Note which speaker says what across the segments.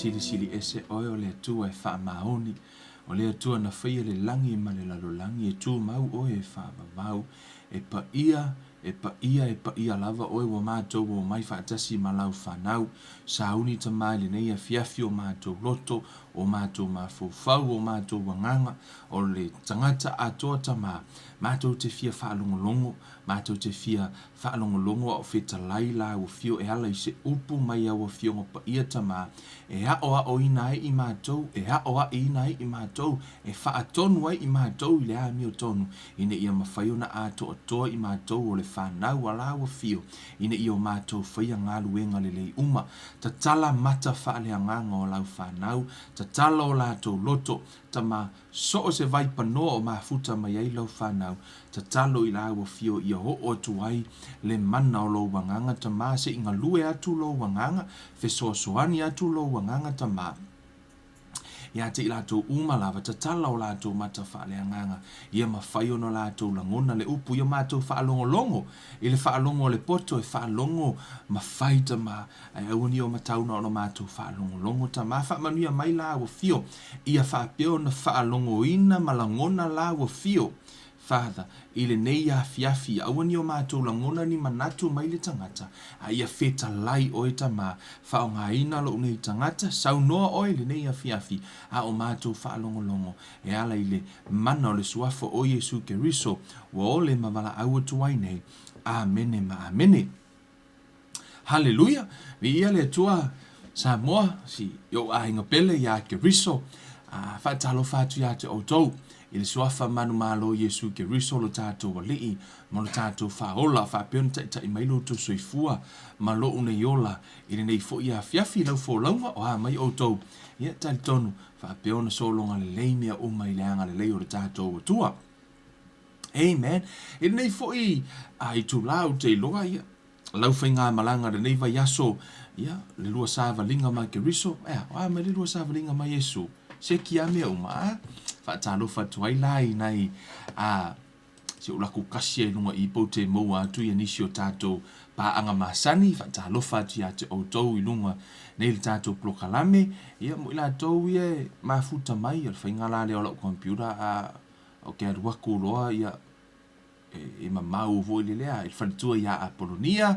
Speaker 1: Silisili Ese Oe o le Atua e faamaoni, o le Atua na faia le lagi ma le lalolagi, e tumau Oe e faavavau, e paia, e paia, e paia lava Oe ua matou omai faatasi ma Lau fanau. Sauni Tama i lenei afiafi o matou loto, o matou mafaufau, o matou agaga, o le tagata atoa Tama, matou te fia faalogologo, Matou te fia faalogologo a o fetalai lāua fio e ala i se upu mai au Afioga Paia Tama e aoaoina ai i matou, e aoaʻiina ai i matou, e faatonu ai i matou i le amiotonu, ina ia mafai ona atoatoa i matou o le fanau a lāua fio, ina ia o matou faia galuega lelei uma. Tatala mata faaleagaga o lau fanau, tatala o latou loto, Tama, So o se vaipanoa o mafuta mai ai lau fanau, tatalo i lāua fio ia oo atu ai le mana o lou agaga Tama se i galue atu lou agaga, fesoasoani atu lou agaga Tama ia te i latou uma lava, tatala o latou mata faaleagaga, ia mafai ona latou lagona le upu, ia matou faalogologo i le faalogo a le poto e faalogo ma fai Tama, Ae aua ne i o matauna ona matou faalogologo Tama faamanuia mai la ua fio ia faapea ona faalogoina ma lagona la ua fio Father i lenei afiafi aua ne i o matou lagona ni manatu mai le tagata a ia fetalai oe Tama faogaina lou nei tagata saunoa oe i lenei afiafi a o matou faalogologo e ala i le mana o le Suafa o Iesu Keriso ua ole ma valaau atu ai nei Amene ma Amene. Haleluia! Viia le Atua Samoa, si ou aiga pele iā Keriso. A faatalofa atu iā te outou i le suafa manumalo o Iesu Keriso lo tatou Alii ma lo tatou Faaola, faapea ona taitai mai lo outou soifua ma lou nei ola i lenei foi afiafi i lau folauga, o a mai outou, ia talitonu faapea ona sologa lelei mea uma i le agalelei o le tatou Atua. Amen. I lenei foi a itulā ou te iloa, ia, lau faigamalaga i lenei vaiaso, ia, le lua savaliga ma Keriso, ea, o a mai le lua savaliga ma Iesu? Seki a mea uma, a? Faatalofa atu ai la i nai, a, si ou laku kasi ai luga i pou te maua atu ia nisi o tatou paaga masani, faatalofa atu ia te outou i luga nei le tatou polokalame, ia, mo i latou ia e mafuta mai, o le faiga la lea o lau computer, a, Ou te alu atu loa ia e mamau foi le lea i le faletua ia Apolonia,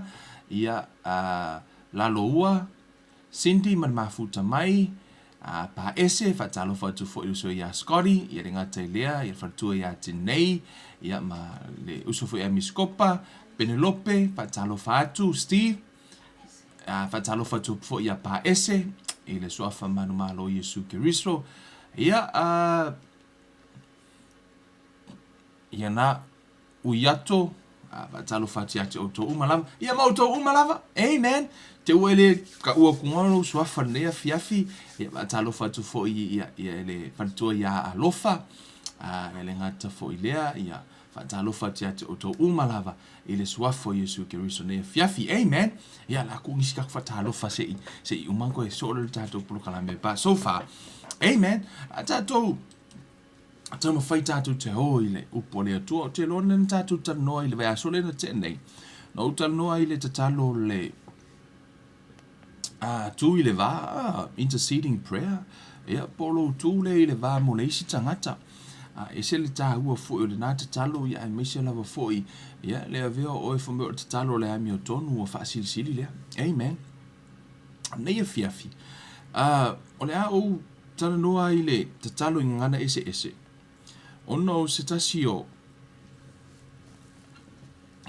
Speaker 1: ia a Laloua, Cindy ma le mafuta mai, a Paese, faatalofa atu foi i le uso ia Scotty, ia le gata i lea, ia le faletua ia Tinei, ia ma le uso foi ia Miskopa, Penelope, faatalofa atu, Steve, a faatalofa atu foi ia Paese i le suafa manumalo o Iesu Keriso, ia a Ia na ui ato, a faatalofa atu ia te outou uma lava. Ia ma outou uma lava. Amen. Te ua ele ka ua kunga lou suafa lenei afiafi. Ia faatalofa atu foi ia, ia ele faletua ia Alofa. A ele gata foi lea, ia faatalofa atu ia te outou uma lava i le suafa o Iesu Keriso nei afiafi. Amen. Ia la ku nisi ka faatalofa se i se i uma koe so le tatou polokalame. But so far, amen. A tatou taumafai tatou te o i le upu a le Atua. Ou te iloa na tatou talanoa i le vaiaso lea na tea nei. Na ou talanoa i le tatalo le a tu i le va, interceding prayer, ia po o lou tu lea i le va mo le isi tagata. A ese le taua foi o lena tatalo, ia aemaise lava foi, ia le avea o oe fai mai o le tatalo o le amiotonu ua faasilisili lea. Amen. Nei afiafi, uh, o le a ou talanoa ai i le tatalo i gagana eseese, ona o se tasi o,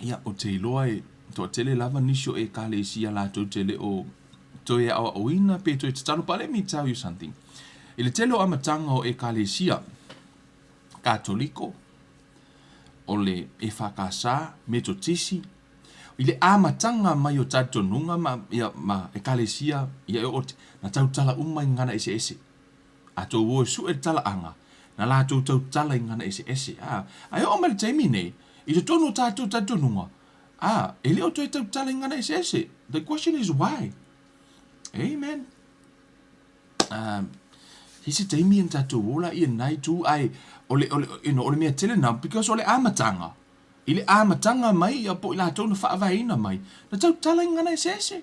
Speaker 1: ia, ou te iloa e toatele lava nisi o Ekalesia latou te le o toe aoaoina pe toe tatalo. But let me tell you something. I le tele o amataga o Ekalesia Katoliko, o le EFKS, Metotisi, i le amataga mai o talitonuga ma, ia, ma Ekalesia, ia e oo na tautala uma i gagana eseese. A tou o e suʻe le talaaga, na latou tautala i gagana eseese. A, a e oo mai le taimi nei, i totonu o tatou talitonuga, a, e le o toe tautala i gagana eseese. The question is why? Amen. Um, i se taimi e tatou o la ia nai tu ai o le, o le, you know, o le mea tele na, because o le amataga, i le amataga mai ia po i latou na faavaeina mai, na tautala i gagana eseese.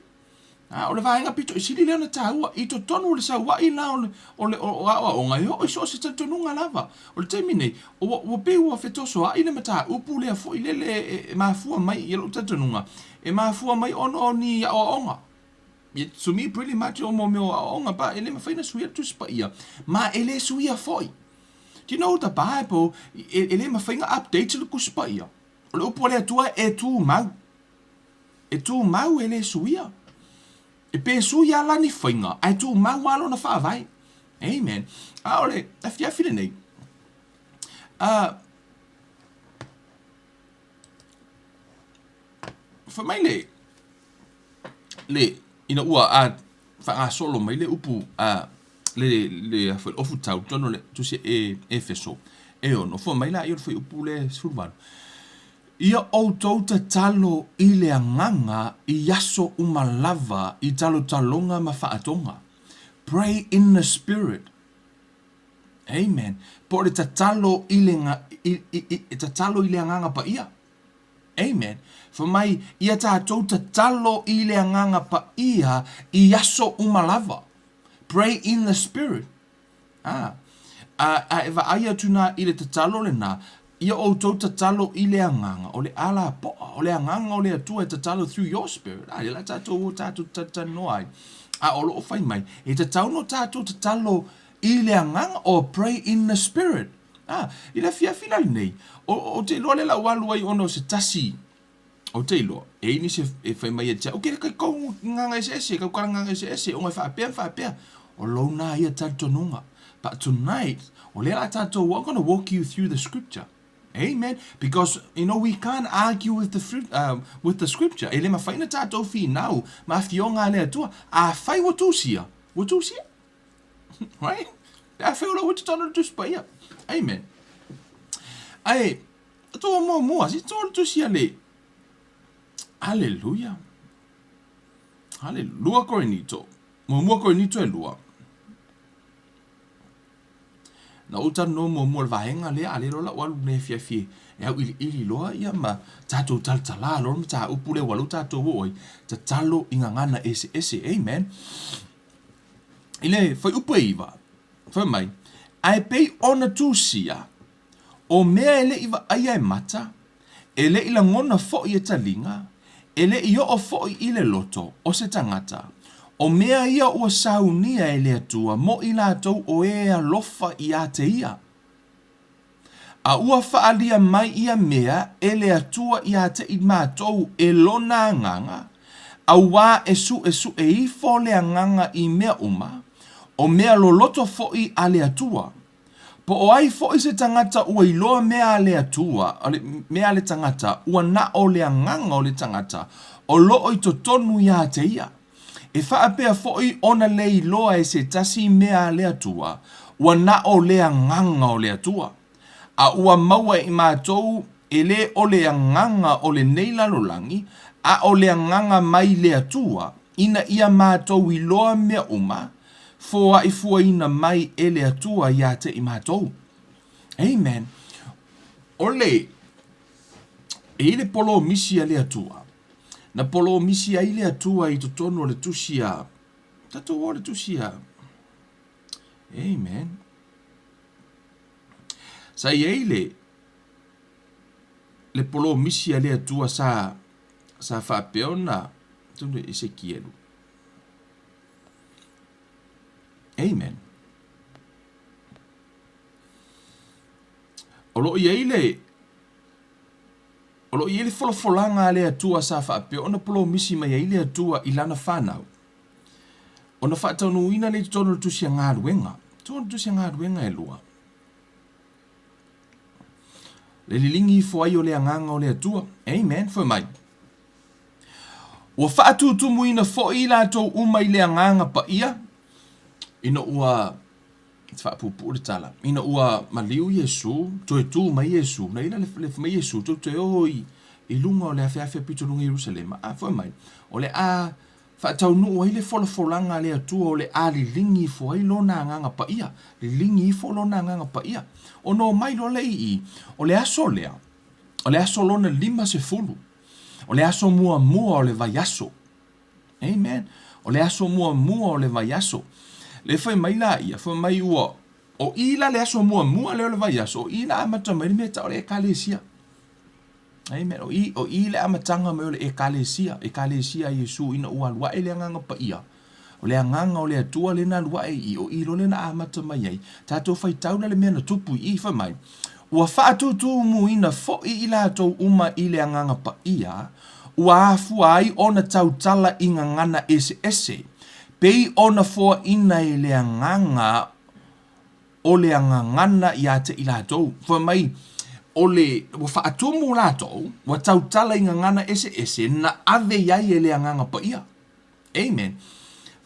Speaker 1: A o le vaega pito i sili lea ona taua i totonu o le saua'i la o le, o le, o aoaoga e oo i so o se talitonuga lava. O le taimi nei, ua, ua pei ua fetosoa'i le mataupu lea foi lele e, e mafua mai i lou talitonuga, e mafua mai ona o ni aoaoga. To me pretty much o mea o aoaoga pa e le mafai ona suia le Tusi Paia, ma e le suia foi. Do you know the Bible, e, e le mafai ona update le Tusi Paia. O le upu a le Atua e tumau. E tumau e le suia. E pe sui lava la ni faiga, ae tumau lava lona faavae. Amen. A o le afiafi lenei, uh, fai mai le, le, ina ua a faagasolo mai le upu a le, le, a foi, ofu tau, tonu le tusi e Efeso, e ono, fai mai la i o le fuaiupu le 18. Ia outou tatalo i le agaga i aso uma lava i talotaloga ma faatoga. Pray in the spirit. Amen. Po o le tatalo i le, i, i, i, tatalo i le agaga paia. Amen. Fai mai, ia tatou tatalo i le agaga paia i aso uma lava. Pray in the spirit. A, a, a e vaai atu nā i le tatalo lenā, ia outou tatalo i le agaga, o le alapoa, o le agaga o le Atua e tatalo through your spirit. A, lea la tatou o tatou talatalanoa ai. A o lo o fai mai, e tatau no tatou tatalo i le agaga, or pray in the spirit. A, i le afiafi la lenei, o, ou te iloa lea la ua alu ai ona o se tasi, ou te iloa, e i ai nisi e fai mai ia te au, ke kai kou gagaga eseese, kau kala gagaga eseese, ona e faapea ma faapea. O lou nā ia talitonuga. But tonight, o lea la tatou, I'm gonna walk you through the scripture. Amen. Because, you know, we can't argue with the, fruit, with the scripture. E le mafai na tatou finau ma afioga a le Atua. Afai ua tusia, ua tusia. Right? Pe afai o lou i totonu o le Tusi Paia. Amen. Ae, tō muamua, si tō le tusi a le. Hallelujah. Hallelujah. Lua Korinito. Muamua Korinito e lua. Na ou talanoa muamua le vaega lea, a le loa lau alu nei afiafi e auiliili loa ia ma tatou talatala loa le mataupu lea ua lou tatou oo ai, tatalo i gagana eseese. Amen. I le fuaiupu e 9, fai mai, Ae pei ona tusia, o mea e le i vaaia e mata, e le i lagona foi e taliga, e le i oo foi i le loto o se tagata, o mea ia ua saunia e le Atua mo i latou o e alofa iā te ia. A ua faaalia mai ia mea e le Atua iā te i matou e Lona Agaga, auā e suʻesuʻe ifo le Agaga i mea uma, o mea loloto foʻi a le Atua. Po o ai foʻi se tagata ua iloa mea a le Atua, mea a le tagata, ua na o le Agaga o le tagata o loo i totonu iā te ia. E faapea foʻi ona le iloa e se tasi mea a le Atua, ua na o le Agaga o le Atua. A ua maua e i matou e le o le agaga o lenei lalolagi, a o le Agaga mai le Atua, ina ia matou iloa mea uma, foaifuaina mai e le Atua iā te i matou. Amen. O le, e i le polomisi a le Atua, Na polomisi ai le Atua i totonu o le tusi a, tatou o le tusi a, amen. Sa i ai le, le polomisi a le Atua sa, sa faapea ona, tonu e Esekielu. Amen. O lo o i ai le, O lo o i ai le folafolaga a le Atua sa faapea ona polomisi mai ai le Atua i Lana fanau, ona faataunuuina lea i totonu o le Tusi a Galuega. Totonu o le Tusi a Galuega e lua. Le liligi ifo ai o le Agaga o le Atua. Amen. Fai mai. Ua faatutumuina foi i latou uma i le Agaga Paia, ina ua faapuupuu le tala, ina ua maliu Iesu, toe tū mai Iesu, na ila le, le mai Iesu, tou te o i, i luga o le afeafe pito luga Ierusalema, a foi mai, o le a faataunuu ai le folafolaga a le Atua o le a liligi ifo ai lona agaga paia, liligi ifo lona agaga paia. Ona omai loa lea i i, o le aso lea, o le aso lona 50, o le aso muamua o le vaiaso. Amen. O le aso muamua o le vaiaso. Lea fai mai la ia, fai mai ua, o i la le aso muamua lea o le vaiaso, o i na amata mai le mea tau o le ekalesia. Amen. O i, o i le amataga mai o le ekalesia, ekalesia a Iesu ina ua alu ae le Agaga Paia. O le Agaga o le Atua lea na alu ae i i, o i loa lea na amata mai ai. Tatou faitau la le mea na tupu i i, fai mai, Ua faatutumuina foi i latou uma i le Agaga Paia, ua afua ai ona tautala i gagana eseese, pei ona foaina e le Agaga o le gagana ia te i latou. Fai mai, o le, ua faatumu latou, ua tautala i gagana eseese na ave i ai e le Agaga Paia. Amen.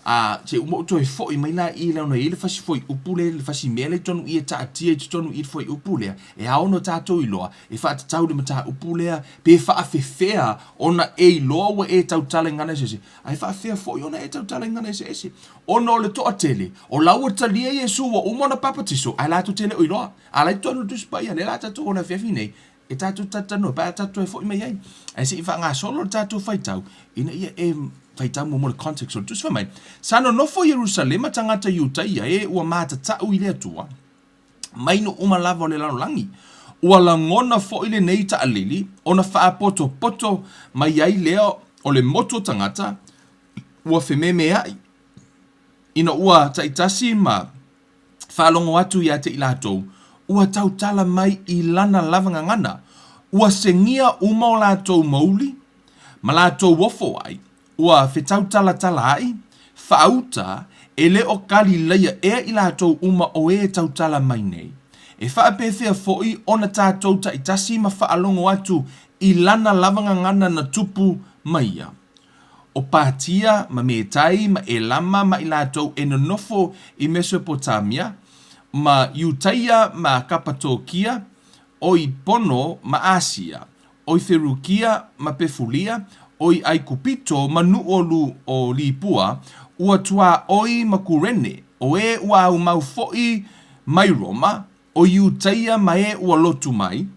Speaker 1: A, se uma ou toe foi mai la i lana i le fasi fuaiupu lea, le fasi mea lea i totonu i e taatia i totonu i le fuaiupu lea, e ao ona tatou iloa, e faatatau i le mataupu lea, pe faafefea ona e iloa ua e tautala i gagana eseese, ae faafefea foi ona e tautala i gagana eseese. Ona o le toatele, o la ua talia Iesu ua uma ona papatiso, ae latou te le o iloa. A la i totonu o le Tusi Paia, lea la tatou o le afiafi nei, e tatou talatalanoa pe a tatou toe foi mai ai. Ae se i faagasolo le tatou faitau, ina ia e faitau muamua le context o le tusi. Fai mai, Sa nonofo i Ierusalema tagata Iutaia e ua matatau i le Atua, mai nuu uma lava o le lalolagi. Ua lagona foi lenei taalili ona faapotopoto mai ai lea o le motu o tagata ua fememeai, ina ua taitasi ma faalogo atu ia te i latou, ua tautala mai i lana lava gagana, ua segia uma o latou mouli ma latou ofo ai, ua fetautalatala ai, faauta, e le o Kalilaia ea i latou uma o e tautala mai nei. E faapefea foi ona tatou taitasi ma faalogo atu i lana lava gagana na tupu mai ia? O Patia ma Metai ma Elama ma i latou e nonofo i Mesopotamia, ma Iutaia ma Kapatokia, o i Pono ma ʻĀsia, o i Ferukia ma Pefulia, o i ʻAikupito ma nuʻu o Lu o Lipua, ua tuaoi ma Kurene, o e ua aumau foi mai Roma, o Iutaia ma e ua lotu mai,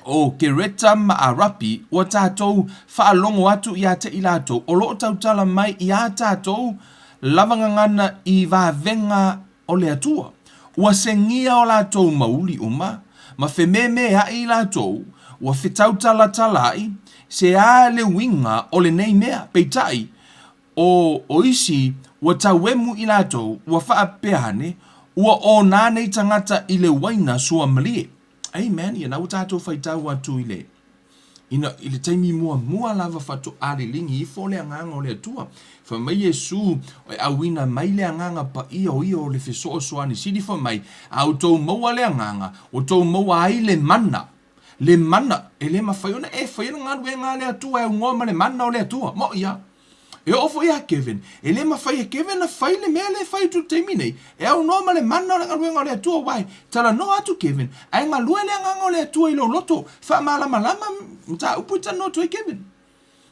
Speaker 1: o Kereta ma ʻArapi, ua tatou faalogo atu ia te i latou o lo o tautala mai iā tatou lava gagana i vavega o le Atua. Ua segia o latou mauli uma, ma fememeaʻi i latou, ua fetautalatalaʻi, se a le uiga o lenei mea? Peitai, o o isi ua tauemu i latou, ua faapea ane, ua ōnā nei tagata i le uaina suamalie. Amen. Ia, na ua tatou faitau atu i le, ina, i le taimi muamua lava faatoa liligi ifo le Agaga o le Atua. Fai mai Iesu, e auina mai le Agaga Paia o ia o le fesoasoani sili fai mai, a outou maua le Agaga, ua outou maua ai le mana. Le mana, e le mafai ona e faia le galuega a le Atua e aunoa ma le mana o le Atua. Moʻi a. E oo foi ia Kevin, e le mafai e Kevin na fai le mea lea e fai atu i le taimi nei, e aunoa ma le mana o le galuega o le Atua, aua e talanoa atu Kevin, ae galue le Agaga o le Atua i lou loto, faamalamalama mataupu e talanoa atu ai Kevin.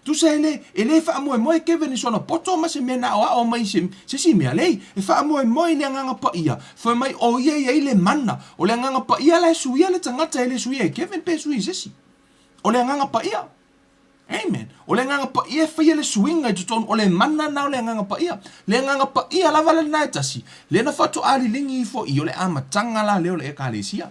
Speaker 1: Tusa e le, e le faamoemoe Kevin i sona poto ma se mea na aoao mai i se, se isi mea, leai, e faamoemoe i le Agaga Paia, fai mai o ia e i ai le mana, o le Agaga Paia la e suia le tagata e le suia e Kevin pe sui e se isi. O le Agaga Paia. Amen. O le Agaga Paia e faia le suiga i totonu, o le mana na o le Agaga Paia. Le Agaga Paia lava lena e tasi, lea na faatoa liligi ifo i o le amataga la lea o le Ekalesia.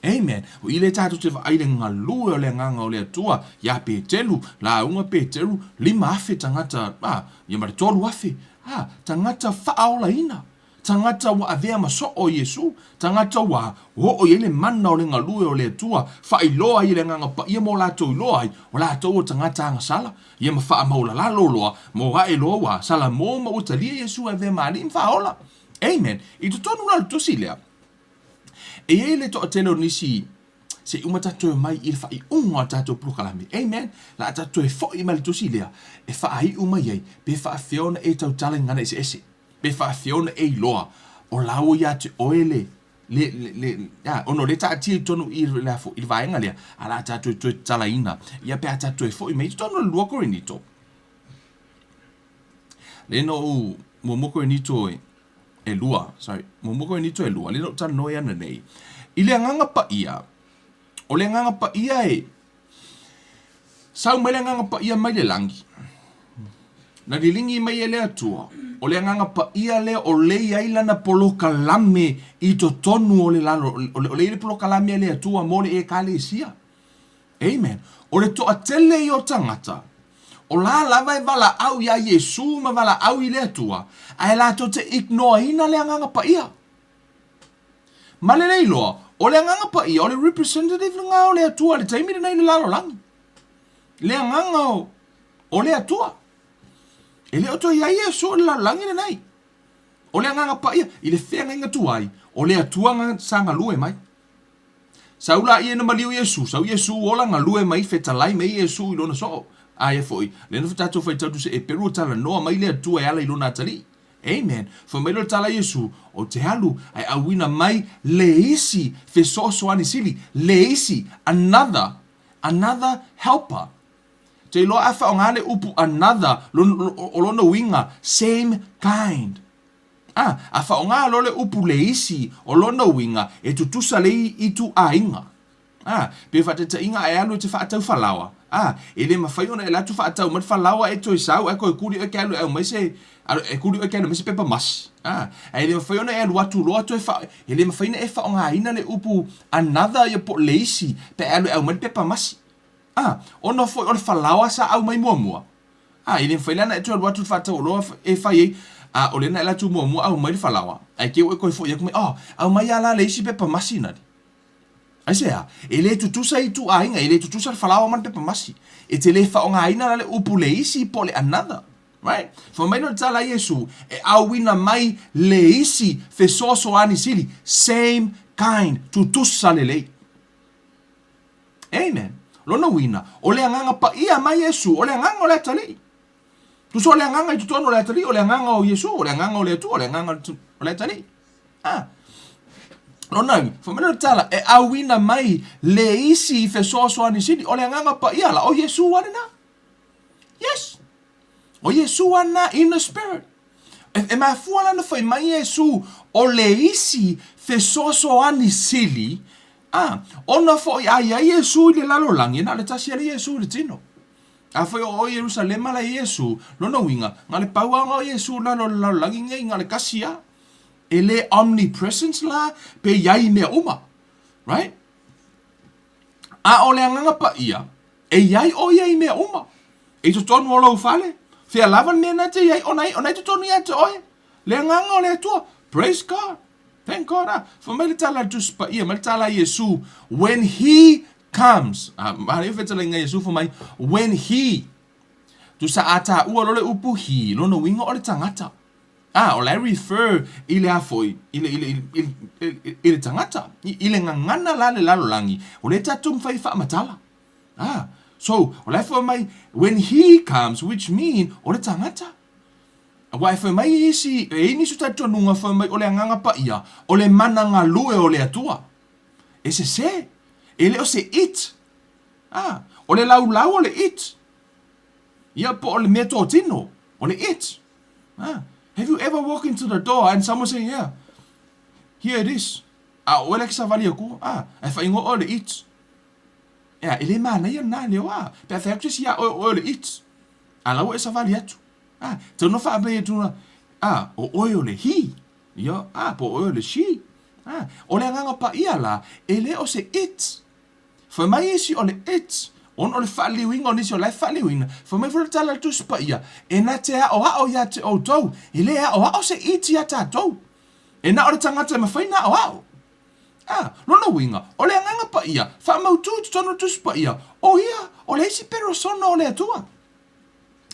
Speaker 1: Amen. O i lea tatou te vaai le galue o le Agaga o le Atua iā Peteru, lauga Peteru, 5,000 tagata, a, ia ma le 3,000, a, tagata faaolaina. Tagata ua avea ma soo o Iesu, tagata ua oo i ai le mana o le galue o le Atua, faailoa ai e le Agaga Paia mo latou iloa ai, o latou o tagata agasala, ia ma faamaulalalo loa, mo ae loa ua salamo ma ua talia Iesu e avea ma Alii ma Faaola. Amen. I totonu la o le tusi lea, e i ai le toatele o nisi se i uma tatou toe omai i le faaiuga o le tatou polokalame. Amen. La a tatou toe foi mai le tusi lea e faaiu mai ai pe faafefea ona e tautala i gagana eseese. Pe faafefea ona e iloa o la ua ia te oe le le le le a ona o lea e taatia i totonu i le a foi i le vaega lea a la tatou toe tatalaina ia pe a tatou toe foi mai i totonu o le 2 Korinito lea na ou muamua Korinito e e lua sorry muamua Korinito e lua lea na ou talanoa ai ananei i le Agaga Paia o le Agaga Paia e Sau mai le Agaga Paia mai le lagi. Na liligi mai e le Atua, o le Agaga Paia lea o lei ai lana polokalame i totonu o le lalo, o lea i le polokalame a le Atua mo le Ekalesia. Amen. O le toatele ia o tagata, o la lava e valaau iā Iesu ma valaau i le Atua, ae latou te ignore-ina le Agaga Paia. Ma le le iloa, o le Agaga Paia, o le representative lena o le Atua i le taimi lenei i le lalolagi. Le Agaga o, o le Atua. E le o toe i ai Iesu i le lalolagi lenei. O le Agaga Paia, i le feagaiga tuai, o le Atua sa galue mai. Sau laia ina maliu Iesu, sau Iesu ola galue mai, fetalai mai Iesu i lona soo. Aia foi, lea na tatou faitau tu se Eperu o talanoa mai le Atua e ala i lona atalii. Amen. Fai mai lea o le tala a Iesu, Ou te alu ae auina mai le isi fesoasoani sili, le isi, another, another helper. Te iloa a faaaoga le upu another, o lona uiga, same kind. A, a faaaoga loa le upu le isi, o lona uiga, e tutusa le ituaiga. A, pe faataitaiga a e alu e te faatau falaoa, a, e le mafai ona e alu atu faatau mai le falaoa e toe sau ae toe kuli oe ke alu e aumai se, e kuli oe ke alu e aumai se pepa masi. A, ae le mafai ona e alu atu loa toe fa, e le mafai ona e faaaogaina le upu another ia po o le isi pe a e alu e aumai le pepa masi. A, ona foi o le falaoa sa aumai muamua, A, e le mafai la ona e toe alu atu i le faatau oloa e fai ai, a, o lea na e alu atu muamua aumai le falaoa, ae te i ua e toe foi atu mai, oh, aumai lava la le isi pepa masi nani. Aisea? E le tutusa ituaiga, e le tutusa le falaoa ma le pepa masi. E te le faaaogaina la le upu le isi po o le another. Right? Fai mai lea o le tala a Iesu, e auina mai le isi fesoasoani sili, same kind, tutusa lelei. Amen. Lona uiga, o le Agaga Paia mai Iesu, o le Agaga o le Atalii. Tusa o le Agaga i totonu o le Atalii, o le Agaga o Iesu, o le Agaga o le Atua, o le Agaga o le Atalii. Ah. Lona uiga, fai mai le tala, e auina mai le isi fesoasoani sili, o le Agaga Paia la, o Iesu lava lena. Yes. O Iesu lava lena in the spirit. E, e mafua la ona fai mai Iesu, o le isi fesoasoani sili, a, ona foi a i ai Iesu i le lalolagi, e na o le tasi lava le Iesu i le tino. A foi o o Ierusalema la i Iesu, lona uiga, na o le pau lava o Iesu i lalo o le lalolagi nei, na o le tasi lava. E le omnipresence la pe i ai i mea uma. Right? A o le Agaga Paia, e i ai ʻo ia i mea uma. I totonu o lou fale, fea lava le mea na te i ai, ona i totonu ia te oe, le Agaga o le Atua. Praise God. Thank God. Ah, fai mai le tala a le Tusi Paia, mai le tala a Iesu, when he comes. Ah, manaia fetalaiga a Iesu fai mai, when he. Tusa a taua loa le upu he, lona uiga o le tagata. A, o la e refer i le a foi, i le, i le, i le, i le tagata, i, i le gagana la le lalolagi, o lea tatou mafai e faamatala. A, so, o la e fai mai, when he comes, which mean, o le tagata. Aua e fai mai isi, e i ai nisi o talitonuga fai mai o le Agaga Paia, o le mana galue o le Atua. E sese, e le o se it. A, o le laulau o le it. Ia, po o le mea tōtino, o le it. Ah, have you ever walked into the door and someone say, yeah, here it is. A o oe la ke savali aku, ah, ae faaigoa oe o le it. Ea, e le manaia lena leo, ah, pe a fai atu se isi iā oe o oe o le it. A la ua e savali atu. Ah, tau no faapea atu na, ah, o oe o le he. Ia, ah, po o oe o le she. Ah, o le Agaga Paia la, e le o se it. Fai mai isi o le it, ona o le faaliliuina o nisi o la e faaliliuina, fai mai foi le tala a le Tusi Paia, e na te aoao ia te outou, e le aoao se it iā tatou. E na o le tagata e mafai ona aoao. A, lona uiga, o le Agaga Paia, faamautu i totonu o le Tusi Paia, o ia, o le isi peresona o le Atua.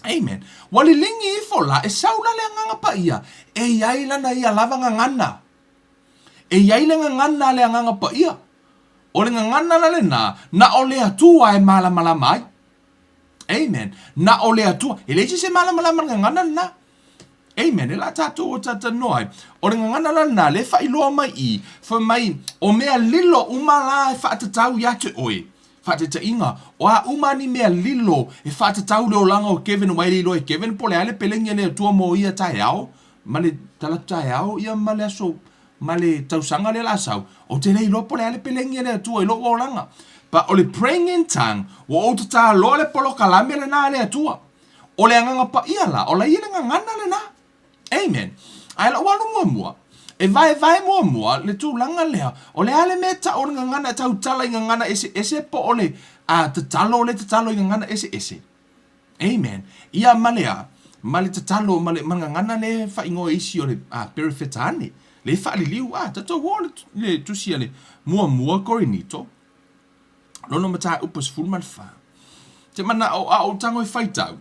Speaker 1: Amen. Ua liligi ifo la, e sau la le Agaga Paia, e i ai lana ia lava gagana. E i ai le gagana a le Agaga Paia. O le gagana la lena, na o le Atua e malamalama ai. Amen. Na o le Atua. E leai se isi e malamalama i le gagana lena. Amen. E la tatou o talatalanoa ai. O le gagana la lena, lea e faailoa mai i, fai mai, o mea lilo uma la e faatatau ia te oe. Faataitaiga, o a uma ni mea lilo e faatatau le olaga o Kevin, aua e le iloa e Kevin po o le a le pelegi a le Atua mo ia taeao, ma le talaatu taeao ia ma le aso ma le tausaga lea la sau, ou te le iloa po o le a le pelegi a le Atua i lou olaga. But o le praying in tongue, ua ou tatā loa le polokalame lena a le Atua. O le Agaga Paia la, o la ia le gagana lena. Amen. Ae lou alu muamua, e vaevae muamua le tulaga lea, o le a le mea e tau o le gagana e tautala i gagana eseese po o le a, tatalo lea e tatalo i gagana eseese. Amen. Ia ma le a, ma le tatalo ma le, ma le gagana lea e faaigoa e isi o le a, Perefetane, lea e faaliliu, a, tatou o le, le tusi a le muamua Korinito, Lona mataupu 14. Te manao a ou tago e faitau.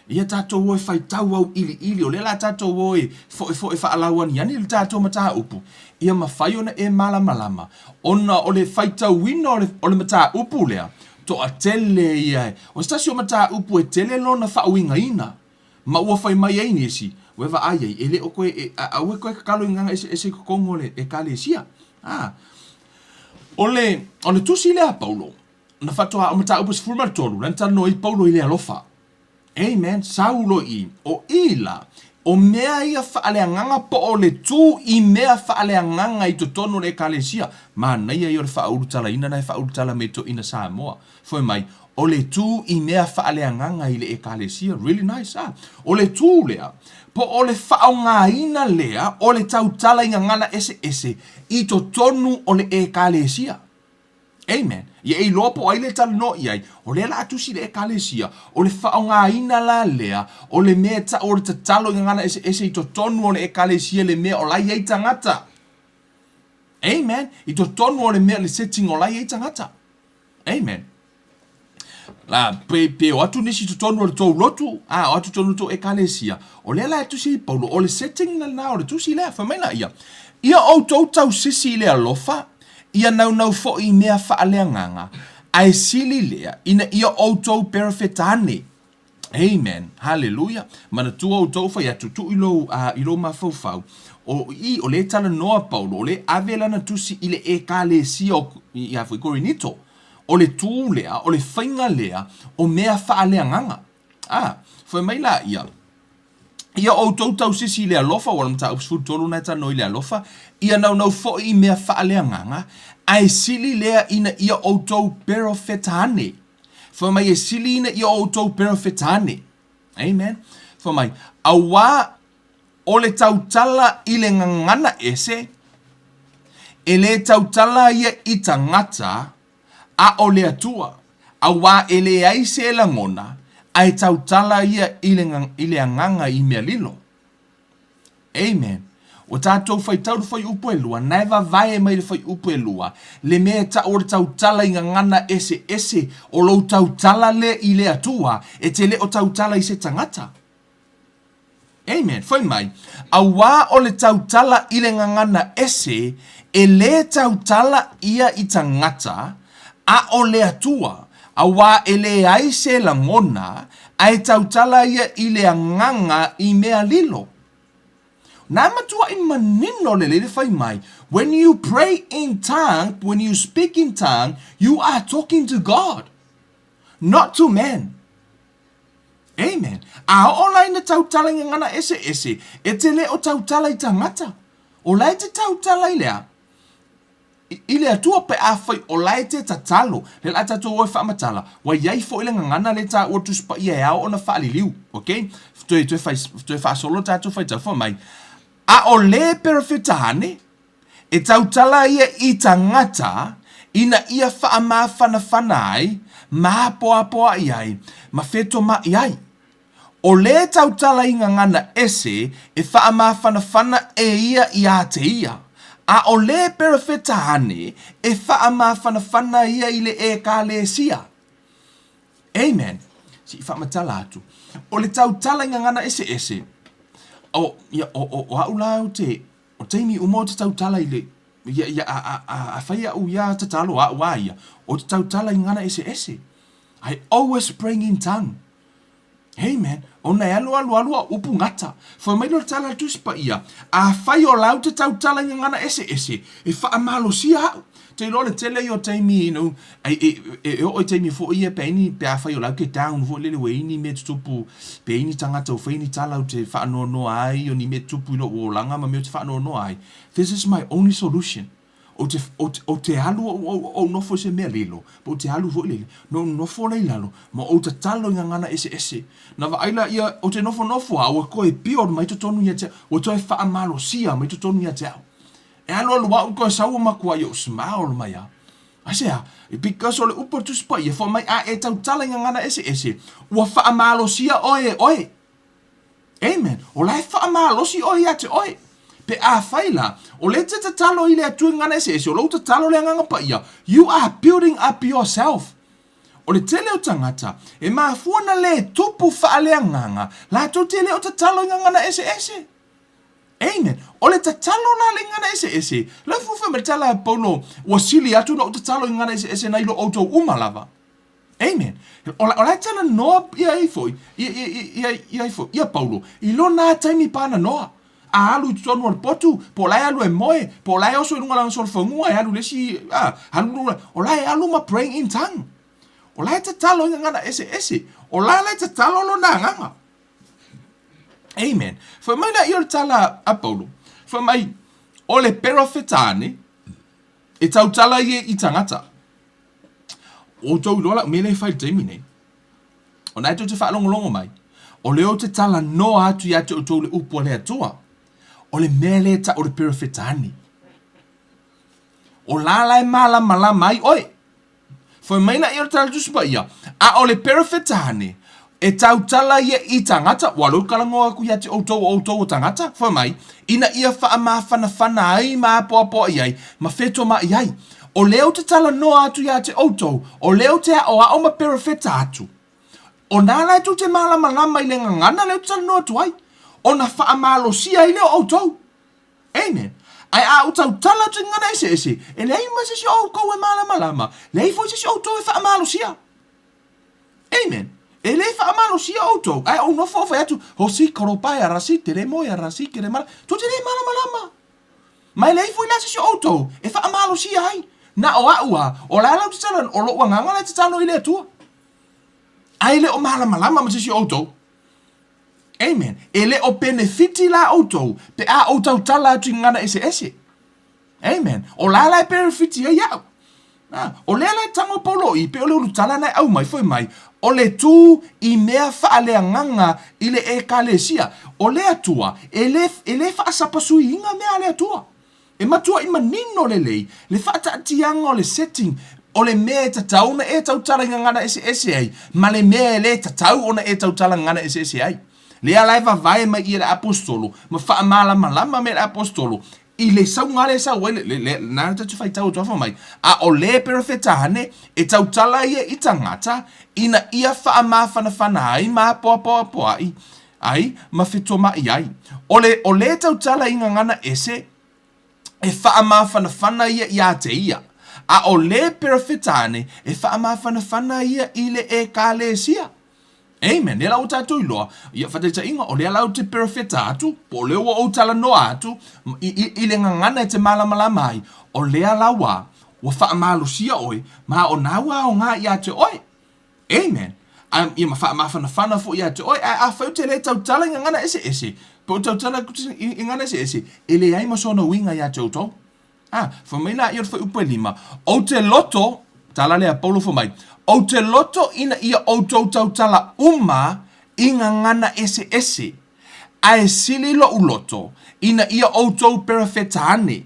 Speaker 1: Ia tatou o e faitau auiliili, o lea la tatou o e foefoe faalauaniani le tatou mataupu, ia mafai ona e malamalama, ona o le faitauina o le, o le mataupu lea, toatele ia, o se tasi o mataupu e tele lona faauigaina. Ma ua fai mai ai nisi, Ua e vaai ai, e le o koe, e, a, aua e koe tatalo i gagana eseese i totonu o le Ekalesia. A. O le, o le tusi lea a Paulo, na faatoa, o mataupu 13, lana talanoa ai Paulo i le alofa. Amen. Saulo i, o i la, o mea ia faaleagaga po o le tū i mea faaleagaga i totonu o le Ekalesia. Manaia ia o le faaulutalaina na e faaulutala mai toeaiina Samoa. Fai mai, o le tū i mea faaleagaga i le Ekalesia, really nice, ah. O le tū lea, po o le faaaogaina lea o le tautala i gagana eseese i totonu o le Ekalesia. Amen. Ia e iloa po o ai le talanoa i ai, o lea la a tusi le Ekalesia, o le faaaogaina la lea o le mea e tau o le tatalo i gagana eseese i totonu o le Ekalesia le mea o la e i ai tagata. Amen. I totonu o le mea, le setting o la e i ai tagata. Amen. La, pe, pe o atu nisi totonu o le tou lotu, a, o atu totonu o le tou ekalesia, o lea la e tusi ai Paulo, o le setting lena o le tusi lea, fai mai laia, Ia outou tausisi i le alofa, ia naunau foi i mea faaleagaga, ae sili lea, ina ia outou perofeta ane. Amen. Haleluia. Manatua outou fai atu, tuu i lou, uh, i lou mafaufau. O i, o lea e talanoa Paulo, o lea e ave lana tusi i le ekalesia o, ia foi Korinito. O le tū lea, o le faiga lea, o mea faaleagaga. Ah, fai mai la ia, ia outou tausisi i le alofa, ua le mataupu 13 na e talanoa i le alofa, ia naunau foi i mea faaleagaga, ae sili lea ina ia outou perofeta ane. Fai mai e sili ina ia outou perofeta ane. Amen. Fai mai, auā o le tautala i le gagana ese, e le tautala ia i tagata, a o le Atua, auā e leai se lagona, ae tautala ia i le, i le agaga i mea lilo. Amen. Ua tatou faitau le fuaiupu e lua, na e vavae mai le fuaiupu e lua, le mea e tau o le tautala i gagana eseese, o lou tautala lea i le Atua, e te le o tautala i se tagata. Amen. Fai mai, auā o le tautala i le gagana ese, e lē tautala ia i tagata, a o le Atua, auā e leai se lagona, ae tautala ia i le agaga i mea lilo. Nā matuaʻi manino lelei le fai mai, when you pray in tongue, when you speak in tongue, you are talking to God, not to man. Amen. A oo la ina tautala i gagana eseese, e te le o tautala i tagata. O la e te tautala i le a? I le Atua pe afai o la e te tatalo, lea la tatou o e faamatala, ua i ai foi le gagana lea taua Tusi Paia e ao ona faaliliu. Ok? Toe, toe, fai, toe faasolo tatou faitau fai mai. A o le perofeta ane, e tautala ia i tagata ina ia faamafanafana ai, ma apoapoaʻi ai, ma fetomaʻi ai. O le tautala i gagana ese e faamafanafana e ia iā te ia, a o le perofeta ane e faamafanafana ia i le Ekalesia. Amen. Se i faamatala atu. O le tautala i gagana eseese, o, ia, o, o, o au la ou te, o taimi uma ou te tautala i le, ia, ia, a, a, a, a fai au ia tatalo a au a ia, ou te tautala i gagana eseese. I always praying in tongue. Amen. Ona e alu alu alu a upu gata. Fai mai lea o le tala a le Tusi Paia, Afai o lau te tautala i gagana eseese, e faamalosia au. Te iloa le tele ia o taimi, you know, e, e, e, e oo i taimi foi ia pe ai ni, pe afai o lau ke down foi lele ua i ni mea tutupu, pe ai ni tagata ua fai ni tala ou te faanoanoa ai, o ni mea tutupu i lou olaga ma mea ou te faanoanoa ai. This is my only solution. Ou te, ou te, ou te alu ou, ou, ou nofo i se mea lilo, po ou te alu foi lele, na ou nofo lea i lalo, ma ou tatalo i gagana eseese. Na vaai laia, ou te nofonofo a ua toe build mai totonu ia te au, ua toe faamalosia mai totonu ia te au. E alualu au toe sau ua matuai ou smile mai a. Aisea? Because o le upu a le Tusi Paia, fai mai a e tautala i gagana eseese, ua faamalosia oe e oe. Amen. O la e faamalosi oe ia te oe. Pe afai la, o lea e te tatalo i le Atua i gagana eseese, o lou tatalo le Agaga Paia, you are building up yourself. O le tele o tagata, e mafua na le tupu faaleagaga, latou te le o tatalo i gagana eseese. Amen. O le tatalo la le gagana eseese, la fuafua mai le tala a Paulo, ua sili atu na ou tatalo i gagana eseese nai lo outou uma lava. Amen. O la, o la e talanoa ia ai foi, ia, ia, ia, ia ai foi, ia Paulo, i lona taimi pananoa. A alu i totonu o le potu, po o la e alu e moe, po o la e oso i luga o lana solofanua e alu i le isi, a, alu, o la e alu ma praying in tongue. O la e tatalo i gagana eseese. O la la e tatalo lona agaga. Amen. Fai mai la ia o le tala a Paulo. Fai mai, o le perofetane, e tautala ia i tagata. Outou iloa lau mea lea e fai i le taimi nei. O na e tou te faalogologo mai, o lea ou te talanoa atu ia te outou le upu a le Atua, o le mea lea e tau o le perofetani. O la la e malamalama ai oe. Fai mai laia o le tala Tusi Paia, a o le perofetani, e tautala ia i tagata, ua lou talanoa atu ia te outou o outou o tagata, fai mai, ina ia faamafanafana ai ma apoapoai ai, ma fetomaʻi ai. O lea ou te talanoa atu ia te outou, o lea ou te aʻoaʻo ma perofeta atu. O nā la e tou te malamalama i le gagana lea ou te talanoa atu ai, ona faamalosia ai lea o outou. Amen. Ae a ou tautala atu i gagana eseese, e leai ma se isi o outou e malamalama, leai foi se isi o outou e faamalosia. Amen. E le faamalosia outou, ae ou nofo ou fai atu, ho si koropae ara si tere moe ara si kere mara, tou te le malamalama. Ma e leai foi la se isi o outou e faamalosia ai. Na o a'u a, o la la ou te tatalo, o lo'u agaga la e tatalo i le Atua. Ae le o malamalama ma se isi o outou. Amen. E le o penefiti la outou pe a ou tautala atu i gagana eseese. Amen. O la la e perefiti ai a'u. A, o lea la e tago Paulo i, pei o le ulutala na e aumai foi mai, o le tū i mea faaleagaga i le Ekalesia. O le Atua, e le, e le faasapasuiina mea a le Atua. E matuaʻi manino lelei le faataatiaga o le setting o le mea e tatau ona e tautala i gagana eseese ai ma le mea e le tatau ona e tautala gagana eseese ai. Lea la e vavae mai ia le Aposetolo ma faamalamalama mai e le Aposetolo I le sauga lea e sau ai, le, le, le, na te faitau atu afa mai, a o le perofetane e tautala ia i tagata ina ia faamafanafana ai ma apoapoapoaʻi ai ma fetomaʻi ai. O le, o le tautala i gagana ese, e faamafanafana ia iā te ia, a o le perofetane e faamafanafana ia i le ekalesia. Amen. Lea la ua tatou iloa, ia faataitaiga, o lea la ou te perofeta atu, po o lea ua ou talanoa atu i, i, i le gagana e te malamalama ai, o lea la ua, ua faamalosia oe, ma o nā ua aoga iā te oe. Amen. A, ia ma faamafanafana foi iā te oe, ae afai ou te le tautala i gagana eseese, pe ou tautala i, i gagana eseese, e leai ma sona uiga iā te outou. A, fai mai laia o le fuaiupu e lima, Ou te loto, tala lea a Paulo fai mai, Ou te loto ina ia outou tautala uma i gagana eseese, ae sili loʻu loto ina ia outou perofeta ane,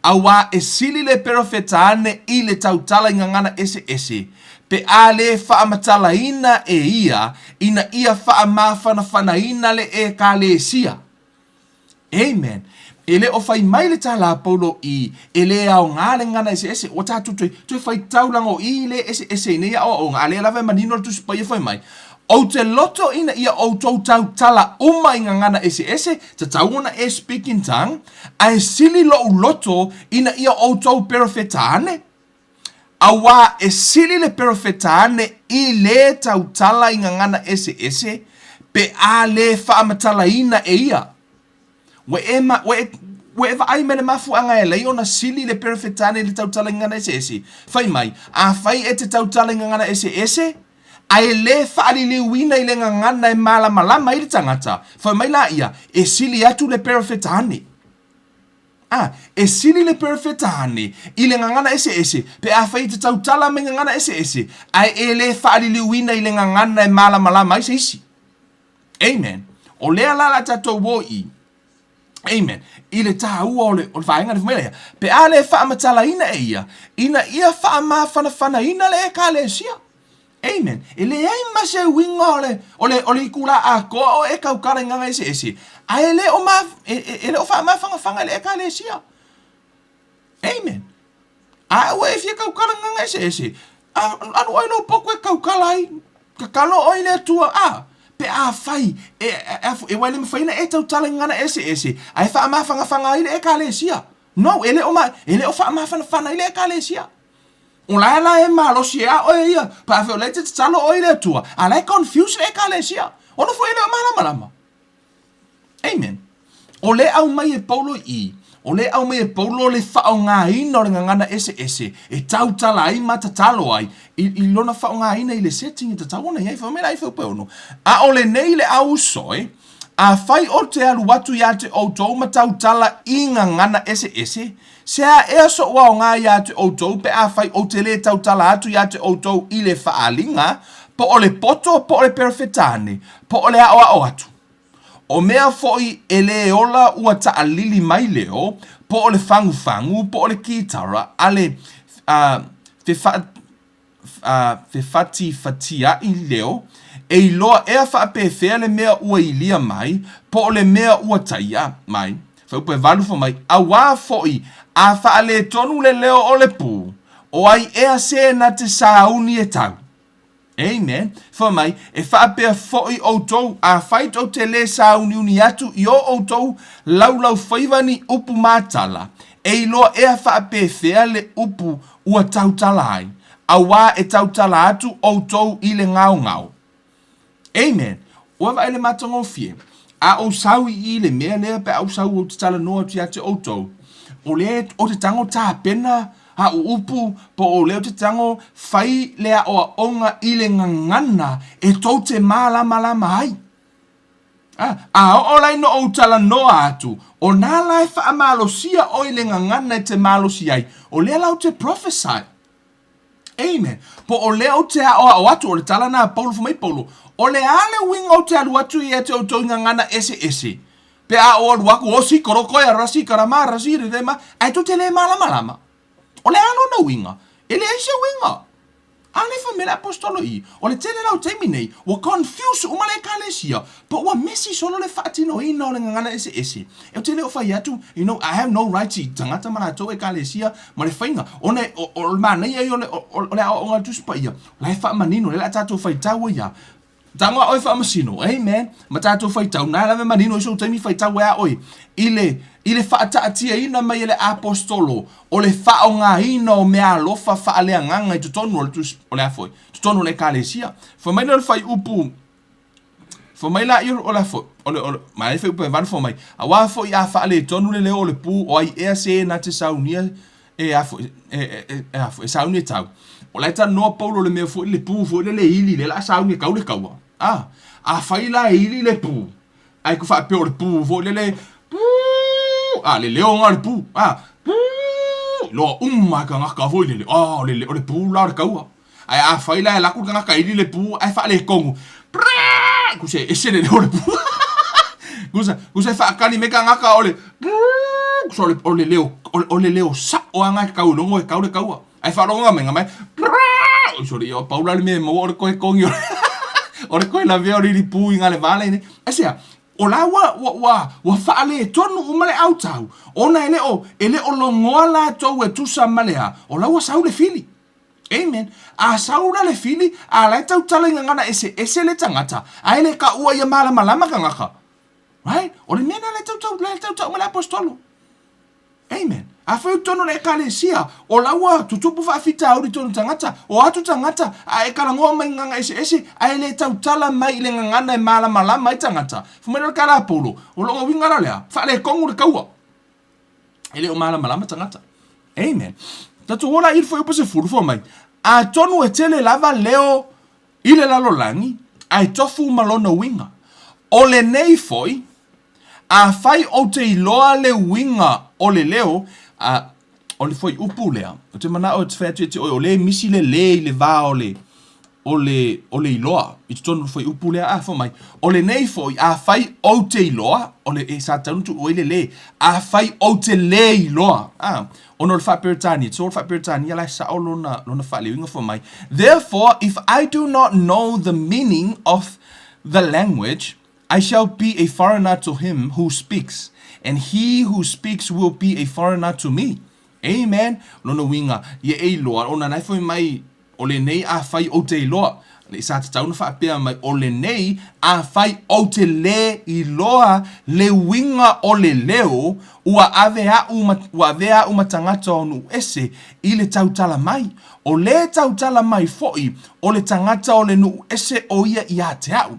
Speaker 1: auā e sili le perofeta ane i le tautala i gagana eseese, pe a lē faamatalaina e ia ina ia faamafanafanaina le Ekalesia. Amen. E le o fai mai le tala a Paulo i, e le aoga le gagana eseese. Ua tatou toe, toe faitau laga o i le eseese i nei aoaoga, a lea lava e manino le Tusi Paia fai mai, Ou te loto ina ia outou tautala uma i gagana eseese, tatau ona e speak in tongue, ae sili loʻu loto ina ia outou perofeta ane. Auā e sili le perofeta ane i lē tautala i gagana eseese, pe a lē faamatalaina e ia. Ua e ma, ua e, ua e vaai mai le mafuaaga e alai ona sili le perofeta ane i le tautala i gagana eseese? Fai mai, afai e te tautala i gagana eseese, ae lē faaliliuina i le gagana e malamalama ai le tagata, fai mai laia, e sili atu le perofeta ane. A, e sili le Perefetane i le gagana eseese pe afai e te tautala mai gagana eseese, ae e le faaliliuina i le gagana e malamalama ai se isi. Amen. O lea la la tatou o i Amen. I le tāua o le, o le vaega le fai mai pe a le faamatalaina e ia, ina ia faamafanafanaina le ekalesia. Amen. E leai ma se uiga o le, o le, o le itulā atoa o e tautala i gaga eseese, ae le o ma, e, e, e le o faamafanafana i le ekalesia. Amen. A ua e fia tautala i gaga eseese, a, alu oe i lou potu e tautala ai, tatalo oe i le Atua, a, pe afai, e, e, e, e, ua le mafai ona e tautala i gagana eseese, ae faamafanafana ai le ekalesia. No, e le o ma, e le o faamafanafana ai le ekalesia. O la e la e malosi e a oe ia, pe afai o la e te tatalo oe i le Atua, a la e confuse le Ekalesia. Ona foi e le o malamalama. Amen. O le aumai e Paulo i i, o le aumai e Paulo le faaaogaina o le gagana eseese e tautala ai ma tatalo ai i, i lona faaaogaina i le setting e tatau ona i ai. Fai mai la i Filipe 6, A o lenei le auso e, afai ou te alu atu ia te outou ma tautala i gagana eseese, Se a ea soʻu aoga iā te ʻoutou pe afai ou te lē tautala atu iā te ʻoutou i le faaliga, po o le poto, po o le Perefetane, po o le aʻoaʻo atu? O mea foʻi e lē ola ua taʻalili mai leo, po o le fagufagu, po o le kitara, a le, a, fefa, a fefatifatiaʻi leo, e iloa ea faapefea le mea ua ilia mai, po o le mea ua taia mai, fuaiupu e 8 fai mai, auā foʻi a faaletonu le leo o le pū, o ai ea se na te sauni e tau? Amen. Fai mai, e faapea foʻi ʻoutou, afai tou te lē sāuniuni atu i o ʻoutou laulaufaiva ni upu matala, e iloa ea faapefea le upu ua tautala ai, auā e tautala atu ʻoutou i le gaogao. Amen. Ua vaai le matagofie. A ou sau i i le mea lea pe a ou sau ou te talanoa atu ia te ʻoutou, o lea ou te tago tapena aʻu upu po o lea ou te tago fai le aʻoaʻoga i le gagana e tou te mālamalama ai. A, a oo la ina ou talanoa atu, o nā la e faamalosia ʻoe i le gagana e te malosi ai, o lea la ou te prophesy. Amen. Po o lea ou te aʻoaʻo atu, o le tala na a Paulo, fai mai Paulo, o le a le uiga ou te alu atu ia te outou i gagana eseese, pe a ou alu aku, o si koro koe a rasi karama rasi rere ma, ae tou te lē malamalama. O le a lona uiga? E leai se uiga. A le fai mai le aposetolo i, o le tele la o taimi nei, ua confuse uma le Ekalesia, po ua mesi solo le faatinoina o le gagana eseese. E ou te le o fai atu, you know, I have no rights i tagata ma latou Ekalesia ma le faiga, ona o, o le manaia ia o le, o, o le aoaoga a le Tusi Paia, o la e faamanino, lea o le a tatou faitau ai a. Tago a oe faamasino, amen, ma tatou faitau, na lava e manino i sou taimi faitau ai a oe, i le, i le faataatiaina mai e le aposetolo o le faaaogaina o meaalofa faaleagaga i totonu o le tusi, o le a foi, totonu o le ekalesia. Fai mai lea o le fuaiupu, fai mai laia o le a foi, o le, o le, ma e fuaiupu e 8 fai mai, auā foi a faaletonu le leo o le pū, o ai ea se na te saunia e a foi, e, e, e, e a foi, e sauni e tau. O la e talanoa Paulo le mea foi, le pū foi lele e ili, lea o le a sauni e kau le kaua. A, afai la e ili le pū, ae ku faapea o le pū foi lele, pū, a, le leo lena o le pū, a, pū, loa uma e tagata foi lele, a, o le, o le pū la o le kaua. Ae afai la e alu atu le tagata e ili le pū ae faaletonu, prrrr, tusa e ese le leo o le pū. Tusa, tusa e faatali mai tagata o le prrrr, tusa o le, o le leo, o le leo sao lava lena e tau i logo e tau le taua. Ae faalogo mai mai, prrrr, oi sole, ia pau la le mea e maua o le toe togi o le, o le toe lavea o le ili pū i gale vale nei. Aisea? O la ua, ua, ua, ua faaletonu uma le autau, ona e le o, e le o logoa latou e tusa ma le a, o la ua sau le fili. Amen. A sau la le fili, a la e tautala i gagana eseese le tagata, ae le kaua ia malamalama tagata. Right? O le mea lena le tautau, le tautau ma le aposetolo. Amen. Afai o totonu o le ekalesia, o la ua tutupu faafitauli totonu tagata, o atu tagata, a e kalagoa mai gagana eseese, ae le tautala mai i le gagana e malamalama ai tagata. Fai mai la le tala a Paulo, o lona uiga la lea, faaletonu le taua. E le o malamalama tagata. Amen. Tatou ola i le fuaiupu 10 fai mai, atonu e tele lava leo i le lalolagi, ae tofu ma lona uiga. O lenei foi, afai ou te iloa le uiga o le leo, a, o le fuaiupu lea, ou te manao e fai atu ia te oe, o lea e misi le lē i le va o le, o le, o le iloa i totonu o le fuaiupu lea, a, fai mai, o lenei foi, afai ou te iloa, o le, e, sa tatau ona tuu ai le lē, afai ou te lē iloa, a, ona o le Faa-Peretania, so o le Faa-Peretania la e sao lona, lona faaleoina fai mai, therefore if I do not know the meaning of the language, I shall be a foreigner to him who speaks, and he who speaks will be a foreigner to me. Amen. Lona uiga, ia e iloa, ona na e fai mai, o lenei afai ou te iloa. Le sa tatau ona faapea mai, o lenei afai ou te lē iloa le uiga o le leo, ua ave a'u ma, ua avea a'u ma tagata o nuu ese i le tautala mai. O lē tautala mai foʻi o le tagata o le nuu ese o ia iā te a'u.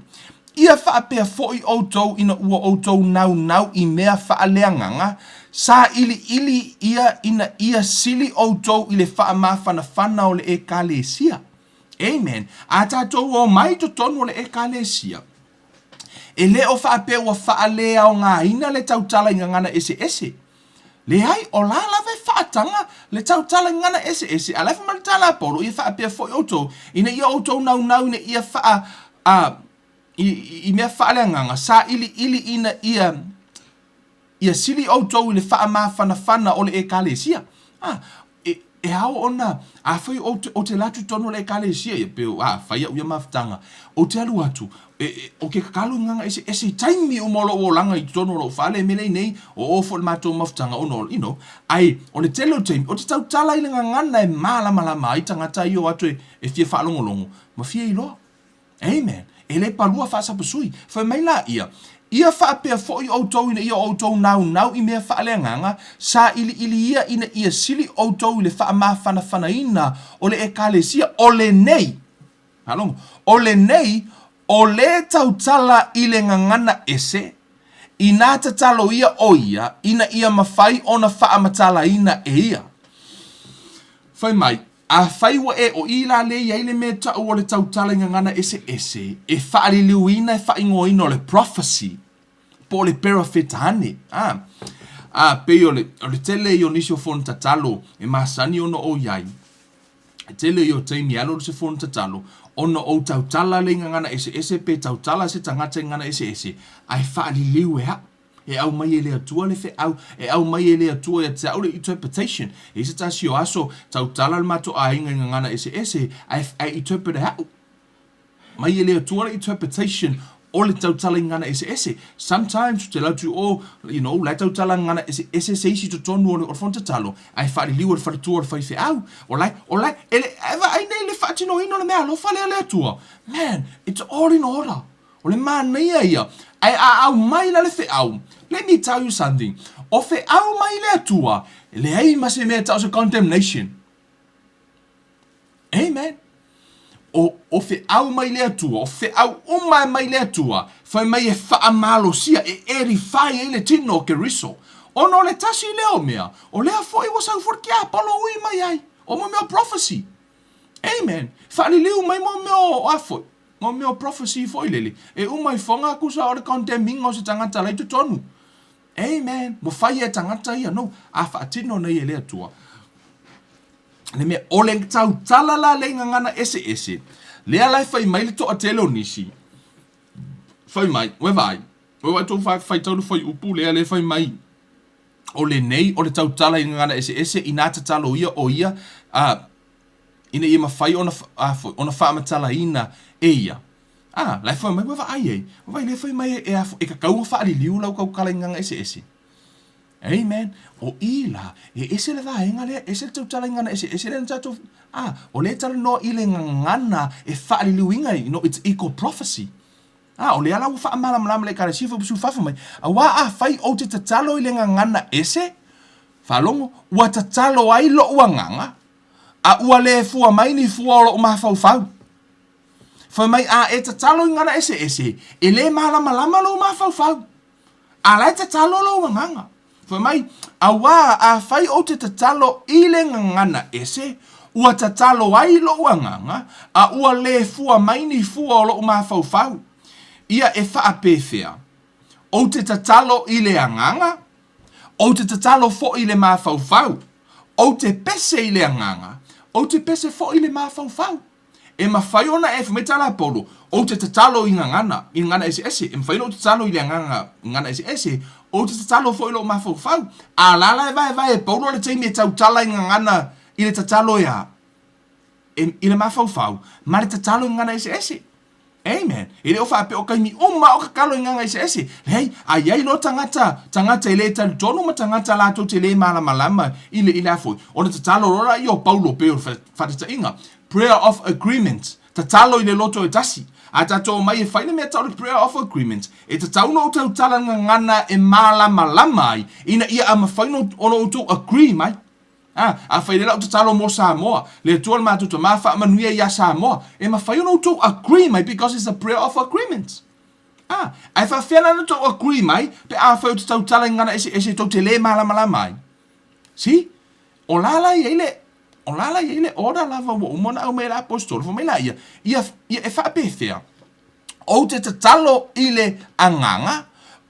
Speaker 1: Ia faapea foi ʻoutou ina ua ʻoutou naunau i mea faaleagaga, saʻiliʻili ia ina ia sili ʻoutou i le faamafanafana o le ʻEkalesia. Amen. A tatou omai i totonu o le ʻEkalesia, e le o faapea ua faaleaogaina le tautala i gagana eseese. Leai, o la lava e faataga le tautala i gagana eseese, a o la e fai mai le tala a Paulo, ia faapea foi ʻoutou, ina ia ʻoutou naunau ina ia faa, a, i, i mea faaleagaga, saʻiliʻili ina ia, ia sili ʻoutou i le faamafanafana o le ʻEkalesia. A, e, e ao ona, afai ou te, ou te alu atu i totonu o le ʻEkalesia, ia pei, a, fai aʻu ia mafutaga, ou te alu atu, e, e, ou te tatalo i gagana eseese i taimi uma o loʻu olaga i totonu o loʻu fale, e mele nei, o ō foi le matou mafutaga, ona o, you know, ae, o le tele o taimi, ou te tautala i le gagana e malamalama ai tagata ia o atu e, e fia faalogologo, ma fia iloa. Amen. E le palua faasapasui. Fai mai la ia, Ia faapea foi ʻoutou ina ia ʻoutou naunau i mea faaleagaga, saʻiliʻili ia ina ia sili ʻoutou i le faamafanafanaina o le ʻEkalesia, o lenei, faalogo, o lenei, o lē tautala i le gagana ese, inā tatalo ia ʻo ia, ina ia mafai ona faamatalaina e ia. Fai mai, Afai ua e ʻo i la le i ai le mea taʻu o le tautala i gagana eseese e faaliliuina e faaigoaina o le prophecy po o le perafetane, a, a pei o le, o le tele ia o nisi o fono tatalo e masani ona ou i ai, e tele ia o taimi e alu alu se fono tatalo ona ou tautala lea i gagana eseese pe tautala se tagata i gagana eseese ae faaliliu e aʻu. E aumai e le Atua le feau, e aumai e le Atua ia te au le interpretation. E i ai se tasi o aso, tautala le matou aiga i gagana eseese, ae, ae interpret e aʻu. Mai e le Atua le interpretation o le tautala i gagana eseese. Sometimes, ou te alu atu i o, you know, la e tautala gagana eseese se isi i totonu o le, o le fono tatalo, ae faaliliu e le faletua o le faifeau. O la e, o la e, e le, e vaai nei i le faatinoina o le meaalofa lea a le Atua. Man, it's all in order. O le manaia ia, ae a aumai la le feau, let me tell you something, o feau mai le Atua, e leai ma se mea e tau o se condemnation. Amen. O, o feau mai le Atua, o feau uma e mai le Atua, fai mai e faamalosia, e edify ai le tino o Keriso. Ona o le tasi lea o mea, o lea foi ua sau foi le tiapolo ui mai ai, o mo mea o prophecy. Amen. Faaliliu mai mo mea o a foi, mo mea o prophecy foi lele, e uma ifoga kusa o le condemning o se tagata la i totonu. Amen. Ua fai e tagata ia, no, a faatino nei e le Atua. Le mea, o le tautala la le gagana eseese, lea la e fai mai le toatele o nisi, fai mai, ua vaai, ua vaai tou faitau le fuaiupu lea le fai mai, o lenei o le tautala i gagana eseese inā tatalo ia o ia, a, ina ia mafai ona, a foi, ona faamatalaina e ia. A, la e fai mai, ua vaai ai, ua vaai lea fai mai e, a foi, e tatau ona faaliliu lau tautala i gagana eseese. Amen. O i la, e ese le vaega lea, ese le tautala i gagana eseese lea na tatou, a, o lea e talanoa i le gagana e faaliliuina, you know, it's equal prophecy. A, o lea la ua faamalamalama le Ekalesia foi ma fafo mai, auā afai ou te tatalo i le gagana ese, faalogo, ua tatalo ai loʻu agaga, a ua le fua mai ni fua o loʻu mafaufau. Fai mai, a e tatalo i gagana eseese, e le malamalama lou mafaufau. A la e tatalo lou agaga. Fai mai, auā afai ou te tatalo i le gagana ese, ua tatalo ai loʻu agaga, a ua lē fua mai ni fua o loʻu mafaufau. Ia e faapefea, ou te tatalo i le agaga? Ou te tatalo foi i le mafaufau. Ou te pese i le agaga, ou te pese foi i le mafaufau. E mafai ona e, fai mai tala a Paulo, ou te tatalo i gagana, i gagana eseese. E mafai ona ou tatalo i le agaga gagana eseese, ou te tatalo foi i lou mafaufau. A la la e vaevae e Paulo le taimi e tautala i gagana i le tatalo e a? E, i le mafaufau, ma le tatalo i gagana eseese. Amen. E le o faapea o taimi uma o tatalo i gagana eseese. Leai, a i ai loa tagata, tagata e le talitonu ma tagata latou te le malamalama i le, i le a foi, ona tatalo loa laia o Paulo pei o le faataitaiga, prayer of agreement, tatalo i le loto e tasi. A tatou omai e fai le mea tau le prayer of agreement, e tatau ona ou tautala gagana e malamalama ai, ina ia a mafai ona outou agree mai. A, afai lea la ou tatalo mo Samoa, le Atua le matou Tama faamanuia ia Samoa, e mafai ona outou agree mai because it's a prayer of agreement. A, ae faafefea la ona outou agree mai pe afai ou te tautala i gagana eseese tou te le malamalama ai? See? O la la i ai le, o la la i ai le order lava ua uma ona aumai e le Aposetolo, fai mai laia, ia, ia e faapefea? Ou te tatalo i le agaga,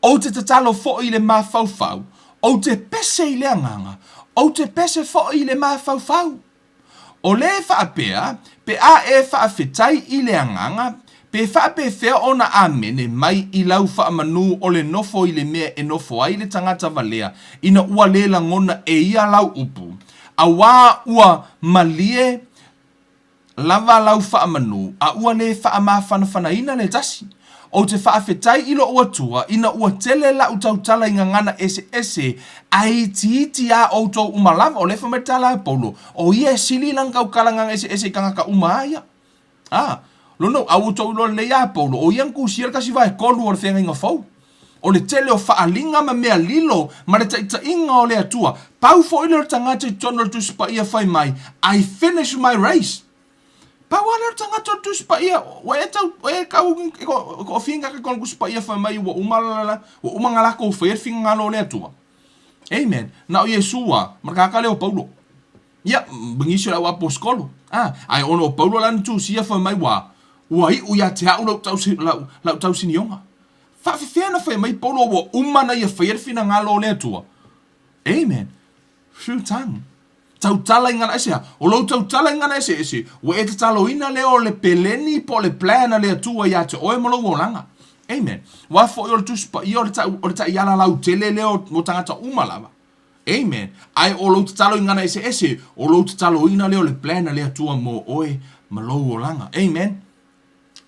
Speaker 1: ou te tatalo foi i le mafaufau, ou te pese i le agaga, ou te pese foi i le mafaufau. O le faapea, pe a e faafetai i le agaga, pe faapefea ona amene mai i lau faamanū o le nofo i le mea e nofo ai le tagata valea ina ua le lagona e ia lau upu, auā ua malie lava lau faamanū, a ua le faamafanafanaina le tasi. Ou te faafetai i loʻu Atua ina ua tele laʻu tautala i gagana eseese ae itiiti a outou uma lava. O lea fai mai le tala a Paulo, o ia e sili lana tautala gagana eseese i tagata uma a ia. A, lona a ua outou iloa lelei a Paulo, o ia na tusia le tasi vaetolu o le feagaiga fou. O le tele o faaaliga ma mea lilo ma le taitaiga o le Atua. Pau foi lea o le tagata i totonu o le Tusi Paia fai mai, I finish my race. Pau lava lea o le tagata o le Tusi Paia, ua e tau, ua e tau e toafia ni tagata i Tusi Paia fai mai ua uma la, ua uma ona latou faia le finagalo o le Atua. Amen. Na o Iesu lava, ma le tagata lea o Paulo. Ia, ma nisi o le au aposetolo. Ah, ae ona o Paulo la na tusia fai mai ua, ua iu ia te au lau tausi, lau, lau tausinioga. Faafefea na fai mai Paulo ua uma na ia faia le finagalo o le Atua? Amen. Through tongue. Tautala i gana ese a. O lou tautala i gana eseese, ua e tataloina lea o le peleni po o le plan a le Atua ia te oe ma lou olaga. Amen. Aua foi o le Tusi Paia o le tau, o le taiala lautele lea o tagata uma lava. Amen. Ae o lou tatalo i gana eseese, o lou tataloina lea o le plan a le Atua mo oe ma lou olaga. Amen.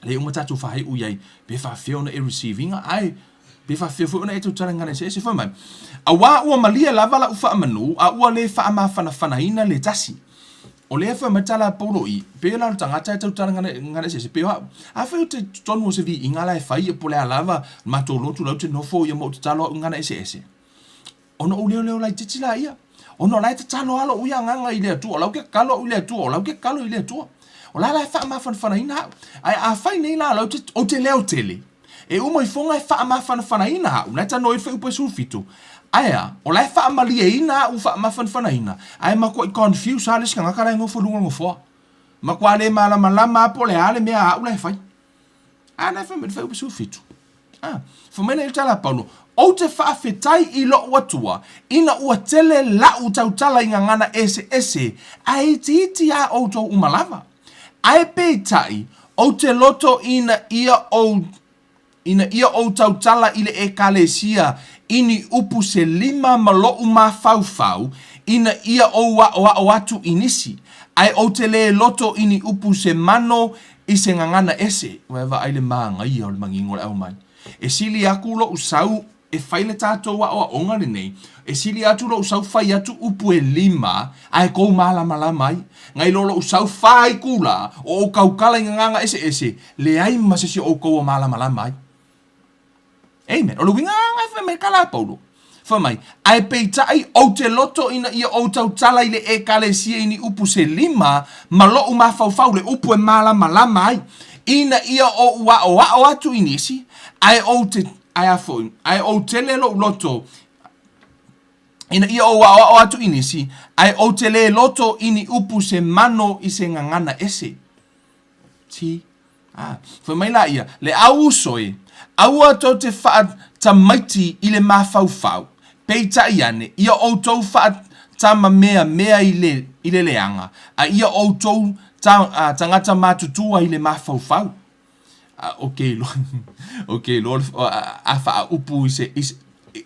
Speaker 1: Lea uma tatou faaiu i ai, pe faafefea ona e receive ina, ae pe faafefea foi ona e tautala i gagana eseese. Fai mai, Auā ua malie lava la'u faamanū, a ua lē faamafanafanaina le tasi. O lea fai mai tala a Paulo i, pei la o le tagata e tautala i gagana eseese, pei o a'u. Afai ou te i totonu o se viiga la e fai ia po o le a lava le matou lotu la ou te nofo ia ma ou tatalo a'u i gagana eseese, Ona ou leoleo laitiiti laia, ona o la e tatalo lava lou ia agaga i le Atua, o la ou te tatalo au i le Atua, o la ou te tatalo i le Atua. O la la e faamafanafanaina au. Ae afai nei la ou te, ou te leo tele, e uma ifoga e faamafanafanaina au, la e tanoa ai le fuaiupu e 17, ae a, o la e faamalieina au faamafanafanaina, ae matuai confuse lava le isi tagata la e nofo i luga o le nofoa. Matua le malamalama lava po o le a le mea a au la e fai. A na e fai mai le fuaiupu 17. A, fai mai lea i le tala a Paulo, Ou te faafetai i loʻu Atua, ina ua tele laʻu tautala i gagana eseese, ae itiiti a outou uma lava. Ae peitai, ou te loto ina ia ou ina ia ou tautala i le ʻEkalesia i ni upu se lima ma loʻu mafaufau, ina ia ou aʻoaʻo atu i nisi, ae ou te lē loto i ni upu se mano I se gagana ese, ua e vaai le māgaia o le manino o le aumai. E sili aku loʻu sau e fai le tatou aʻoaʻoga lenei, e sili atu loʻu sau fai atu upu e lima ae kou malamalama ai. Nai lo loʻu sau fa itula o ou tautala i gagana eseese, leai ma se isi o ʻoukou o malamalama ai. Amen. O le uiga lena e fai mai ka la Paulo. Fai mai, ae peitai ou te loto ina ia ou tautala i le ʻEkalesia i ni upu se lima ma loʻu mafaufau le upu e malamalama ai, ina ia oʻu aʻoaʻo atu i nisi, ae ou te, ae a foi, ae ou tele loʻu loto, ina ia ou aʻoaʻo atu i nisi, ae ou te lē loto i ni upu se mano i se gagana ese. See? Ā, fai mai la ia, Le au uso e, aua tou te faatamaiti i le mafaufau, Peitai ane, ia outou faatamameamea i le, i le leaga, a ia outou ta, a, tagata matutua i le mafaufau. A, ou te iloa, ou te iloa a faaupu i se, i se,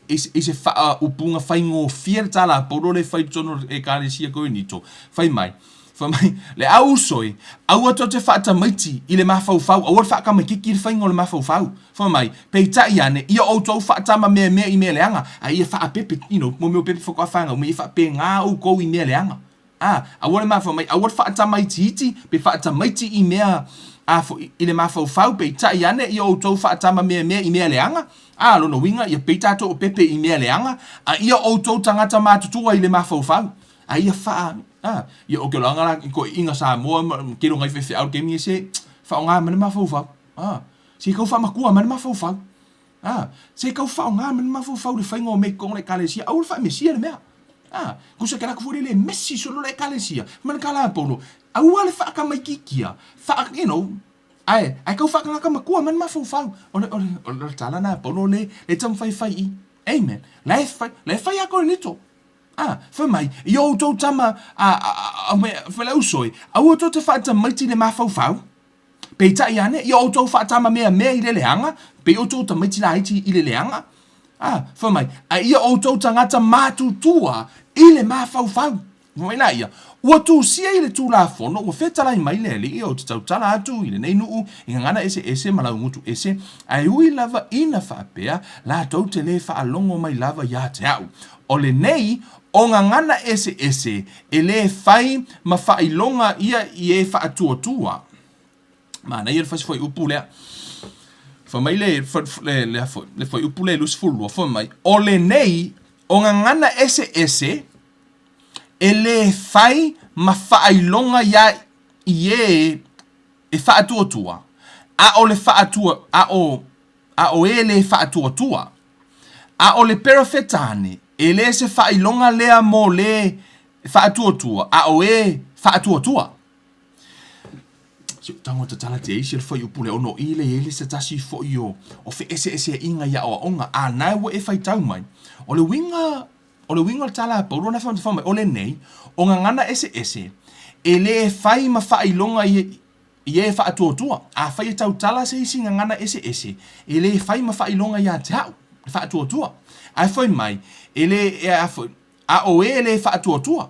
Speaker 1: i se, i se faaupuga faigofie le tala a Paulo lea e fai i totonu o le Ekalesia Korinito, fai mai, fai mai, le au uso e, aua tou te faatamaiti i le mafaufau, aua le faatamaititi i le faiga o le mafaufau. Fai mai, peitai ane, ia outou faatamameamea i mea leaga, a ia faapepe, you know, mo mea o pepe faatoa fanau mai, ia faapena outou i mea leaga. A, aua le mafaufau mai, aua le faatamaitiiti pe faatamaiti i mea a foi, i le mafaufau, peitai ane ia outou faatamameamea i mea leaga, a, lona uiga, ia pei tatou o pepe i mea leaga, a ia outou tagata matutua i le mafaufau, a ia faa, a, ia o ke loaga la i toeaiina Samoa ma tele o nai faifeau i le taimi lenei, se faaaoga mai le mafaufau, a, se tau faamatua mai le mafaufau. A, se tau faaaoga mai le mafaufau i le faiga o mea i totonu o le Ekalesia, aua le faamesia le mea. A, tusa ke latou foi lele e mesi solo le Ekalesia, ma le tala a Paulo, aua le faatamaitiitia, faa, you know, ae, ae tau faatagata matua mai le mafaufau. O le, o le, o le tala lena a Paulo le, le taumafai e fai i i. Amen. La e fai, la e fai a Korinito. A, fai mai, i o outou tama, a, a, a, a, fai le uso e, aua tou te faatamaiti i le mafaufau. Peitai ane, ia outou faatamameamea i le leaga, pei outou tamaiti laiti i le leaga. A, fai mai, a ia outou tagata matutua i le mafaufau. Fai mai laia, ua tusia i le Tulafono, ua fetalai mai le Alii, ou te tautala atu i lenei nuu i gagana eseese ma laugutu ese, ae ui lava ina faapea, latou te le faalogo mai lava ia te au. O lenei, o gagana eseese e le fai ma faailoga ia i e faatuatua. Manaia le fasi fuaiupu lea. Fai mai le, le, le, le fuaiupu lea 22, fai mai, o lenei o gagana eseese e le fai ma faailoga ia i e e faatuatua, a o le faatua, a o, a o e le faatuatua. A o le Perofetane, e le se faailoga lea mo le faatuatua, a o e faatuatua. Si ou tago tatala te isi le fuaiupu le ono i le i ai le se tasi foi o, o feeseeseaiga i aoaoga, a nae ua e faitau mai, o le uiga, o le uiga o le tala a Paulo na fai mai, o lenei, o gagana eseese, e le fai ma faailoga i, i e faatuatua. Afai e tautala se isi gagana eseese, e le fai ma faailoga ia te au, le faatuatua. Ae fai mai, e le, e, a, foi, a o e le faatuatua.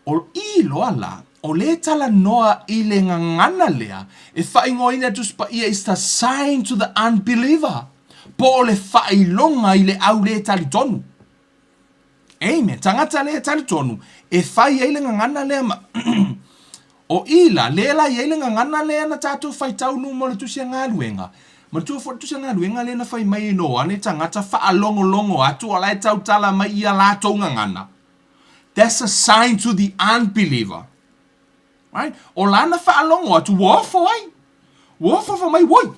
Speaker 1: O i loa la, o le talanoa i le gagana lea e faaigoaina e Tusi Paia is the sign to the unbeliever, po o le faailoga i le au le talitonu. Amen. Tagata le talitonu e fai ai le gagana lea ma O i la, lea la i ai le gagana lea na tatou faitau numa o le Tusi a Galuega. Manatua foi le Tusi a Galuega lea na fai mai ai Noa le tagata faalogologo atu o la e tautala mai ia latou gagana. That's a sign to the unbeliever. Right? O lana faalogo atu ua ofo ai. Ua ofo fai mai, woi,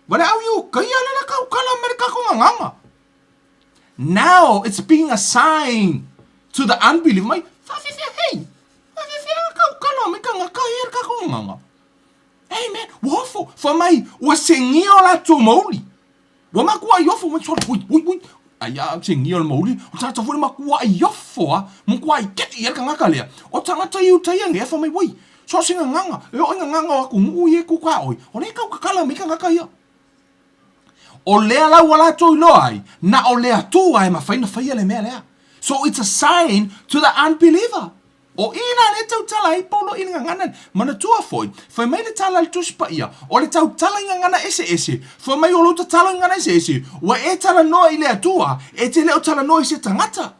Speaker 1: waleau i ukaia le la kaukala mai le kako gagana. Now it's being a sign to the unbeliever mai, whaawhiwhia hei, whaawhiwhia kau kala mai ka ngaka hea ka ko nganga. Amen. Ua ofo, fai mai, ua segia o latou mauli. Ua makuai ofo, mai solo, ui, ui, ui. Ai a segia o le mauli, o tagata foi le makuai ofo a, makuai ke'i ai le tagata lea. O tagata i uta ia lea, fai mai, ui, so o se gagana, e oo i gagana o atunuu ia e kuka oi, o lea e tau kakala mai tagata ia. O lea la ua latou iloa ai, na o le Atua e mafai ona faia le mea lea. So it's a sign to the unbeliever. O i la lea tautala ai Paulo i le gagana. Manatua foi, fai mai le tala a le Tusi Paia, o le tautala i gagana eseese, fai mai o lou tatalo i gagana eseese, ua e talanoa i le Atua, e te le o talanoa i se tagata.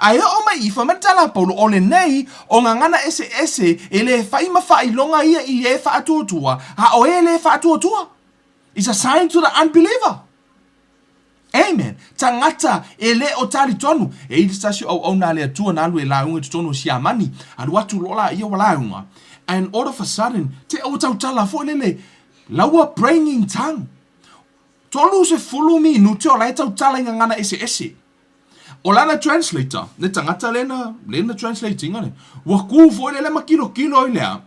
Speaker 1: Ae oo mai i, fai mai le tala a Paulo, o lenei, o gagana eseese e le fai ma faailoga ia i e faatuatua, a o e le faatuatua. It's a sign to the unbeliever. Amen. Tagata e le o talitonu. E i se tasi o auauna a le Atua na alu e lauga i totonu o Siamani. Alu atu loa laia ua lauga. And all of a sudden, te ua tautala foi lele, laua praying in tongue. 30 minute o la e tautala i gagana eseese. O lana translator, le tagata lena, lena translate ina le, ua ku foi lele ma kilokilo i lea,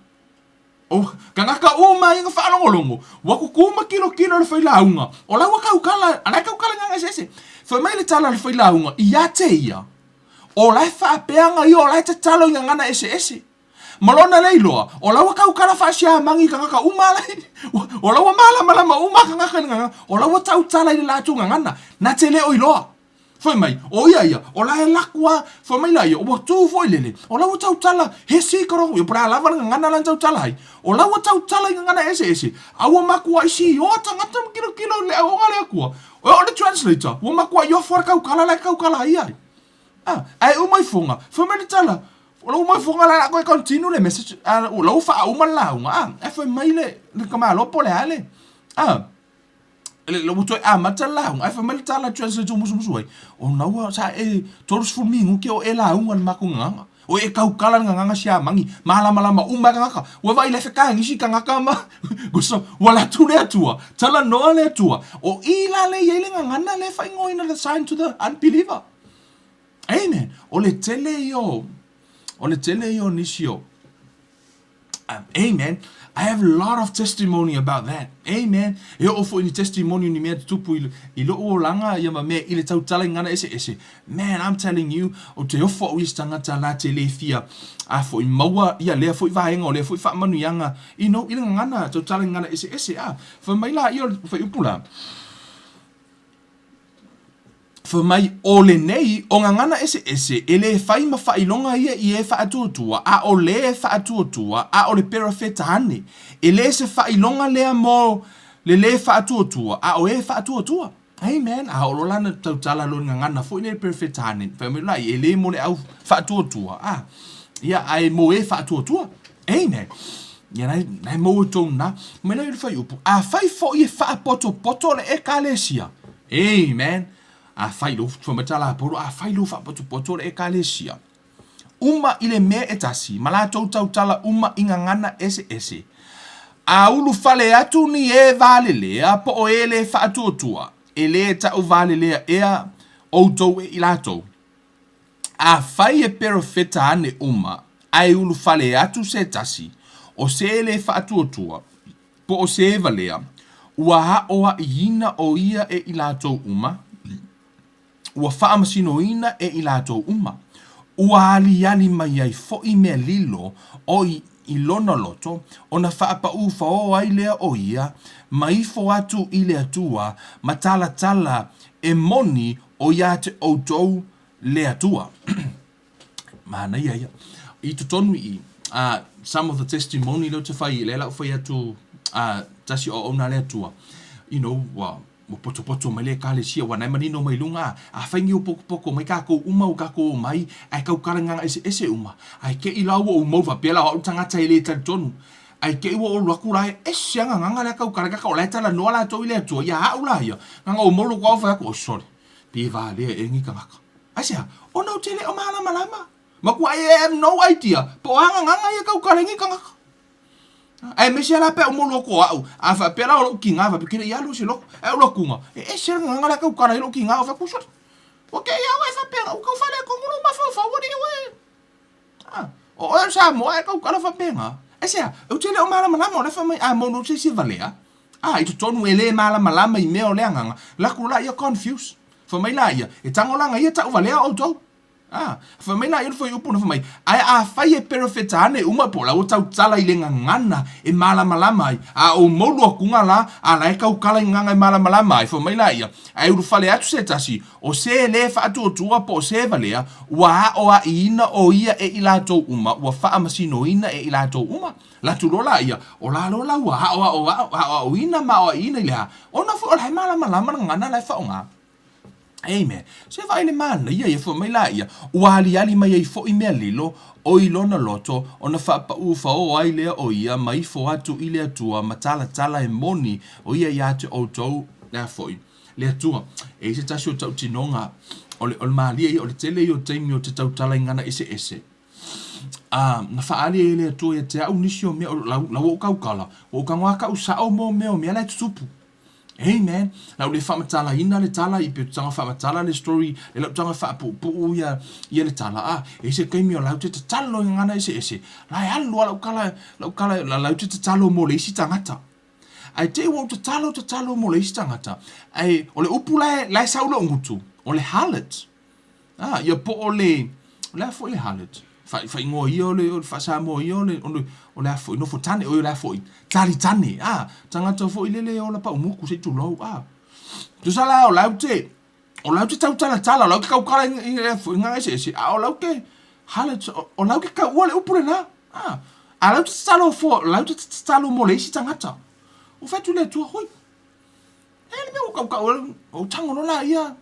Speaker 1: O kanaka uma ia na faalogologo, ua kukū ma kilokilo le failauga, o la ua kaukala, a la e kaukala i gaga eseese. Fai mai le tala a le failauga, Ia te ia, o la e faapeaga ia o la e tatalo i gagana eseese. Ma lona le iloa, o la ua tautala faasiamagi i tagata uma la o la ua malamalama uma tagata i le gagana, o la ua tautala i le latou gagana, na te le o iloa. Fai mai, o ia ia, o la e laku a, fai mai la ia, ua tu foi lele, o la ua tautala, he si koro, ia po o le a lava le gagana la na tautala ai, o la ua tautala i gagana eseese, a ua matuai sioa tagata ma kilokilo i le auauna a le Atua. O le translator, ua matuai ofo a le tautala la e tautala ai ia ai. Ah, ae uma ifoga, fai mai le tala, o la uma ifoga la koe continue le message, ah, o la ua faauma le lauga, ah, ae fai mai le, le tamaloa po o le a le, ah, le, le ua toe amata le lauga, ae fai mai le tala translate ua musumusu ai, ona ua sa e 30 minute o e lauga i le matou gagana. O e tautala le gagana siamagi, malamalama uma ai tagata. Ua vaai le fekagisi tagata ma guso, ua alu atu le Atua, talanoa le Atua. O i la lea e i ai le gagana lea e faaigoaina the sign to the unbeliever. Amen. O le tele ia o, o le tele ia o nisi o, Amen. I have a lot of testimony about that. Amen. E oo foi ni testimony ni mea tutupu i, i lou olaga ia ma mea i le tautala i gagana eseese. Man, I'm telling you, ou te ofo au i se tagata la te le fia a foi maua ia lea foi vaega o lea foi faamanuiaga, you know, i le gagana, tautala i gagana eseese. Ah, fai mai la ia o le fuaiupu la. Fai mai, o lenei, o gagana eseese, e le fai ma faailoga ia i e faatuatua, a o le e faatuatua, a o le perofeta ane. E le se faailoga lea mo le lē faatuatua, a o e faatuatua. Amen. A oo loa la na tautala loa i le gagana foi lea i le perofeta ane, fai mai la, e le mo le au faatuatua, a, ia, ae mo e faatuatua. Amen. Ia, na, na e maua i tonu na. Mai la i le fuaiupu, afai foi e faapotopoto le Ekalesia, Amen. Afai lou, fai mai tala a Paulo, afai lou faapotopoto le Ekalesia, uma i le mea e tasi, ma latou tautala uma i gagana eseese, a ulufale atu ni e valelea po o e le faatuatua, e le tauvalelea ea outou e i latou. Afai e perofeta ane uma, ae ulufale atu se tasi, o se e le faatuatua, po o se e valea, ua aʻoaʻiina ʻo ia e i latou uma, ua faamasinoina e i latou uma, ua aliali mai ai foʻi mea lilo o i i lona loto, ona faapaʻūfaō ai lea o ia, ma ifo atu i le Atua, ma talatala e moni ʻo iā te ʻoutou le Atua. Manaia ia. I totonu i i, uh, some of the testimony lea ou te fai, lea la ou fai atu, uh, tasi o auauna a le Atua, you know, ua, ua potopoto mai le Ekalesia, ua na e manino mai luga, afai ni ua pokopoko mai kākou uma ua kākou omai, ae tautala i gagana eseese uma, ae te i la ua ou mau faapea la o au le tagata e le talitonu, ae te i ua ou alu atu la e ese a gagana lea tautala, kaka o la e talanoa latou i le Atua, ia au la ia, gagana ou mau loku au fai atu, oh sorry, pe valea ea ni tagata. Aisea? Ona ou te le o malamalama. Matua I have no idea po o a gagana ia tautala i nei tagata. Aemaise la pe a uma loto au, a faapea la o lou tiga faapea ke le i alu i se loto. Ae ou lotuga, e ese le gagana lea tautala ai lou tiga, ou fai atu, sole, ua kei au e faapea, ua tau faaletonu lou mafaufau alii oe. A, o oe o le Samoa ae tautala faapena. Aisea? Ou te le o malamalama o la e fai mai a mono se isi e valea. A, i totonu e le malamalama i mea o le agaga, lako la ia confuse. Fai mai la ia, e tago laga ia tau valea outou. A, fai mai la ia le fuaiupu na fai mai, ae afai e perofeta ane uma po o la ua tautala i le gagana e malamalama ai, a ou moulu akuga la, a la e tautala i gagana e malamalama ai, fai mai la ia, ae ulufale atu se tasi, o se le faatuatua po o se valea, ua aʻoaʻiina ʻo ia e i latou uma, ua faamasinoina e i latou uma. Latu loa la ia, o la loa la ua aʻoaʻo aʻoaʻoina ma aʻoaʻiina i le a, ona foi o la e malamalama le gagana la e faaaoga. Amen. Se vaai le manaia ia, fai mai la ia, ua aliali mai ai foi mea lilo, o i lona loto, ona faapaʻūfaō ai lea o ia ma ifo atu i le Atua ma talatala e moni ʻo ia iā te ʻoutou, lea foi, le Atua. E i ai se tasi o tautinoga, o le, o le malie ia, o le tele ia o taimi o te tautala i gagana eseese. A, na faaali ai e le Atua ia te au nisi o mea, o lau, lau ou tautala, ua ou tago a kaʻu saʻo mo mea o mea la e tutupu. Amen. La ou le faamatalaina le tala i pe taga faamatala le story, le lau taga faapuupuu ia, ia le tala. A, e i se taimi o lau te tatalo i gagana eseese, la e alu a lau kala, lau kala, la lau te tatalo mo le isi tagata. Ae te i ua ou tatalo, tatalo mo le isi tagata, ae o le upu la e, la e sau i lou gutu, O le harlot. A, ia po o le, o le a foi le harlot? Faaigoa ia o le, o le faa-Samoa ia o le, o le, o le a foi, nofotane, oi o le a foi, talitane, a, tagata foi lele e ola paumuku se i tulou, a. Tusa la o lau te, o lau te tautalatala, o lau te tautala i, i, i, i ngā eseese, a o lau te harlot, o, o lau te tauua le upu lena, a. A lau te tatalo fo, lau te tatalo mo le isi tagata. Ua fai atu le Atua, hoi, E le mea ua kaukau ai, ou tago loa laia,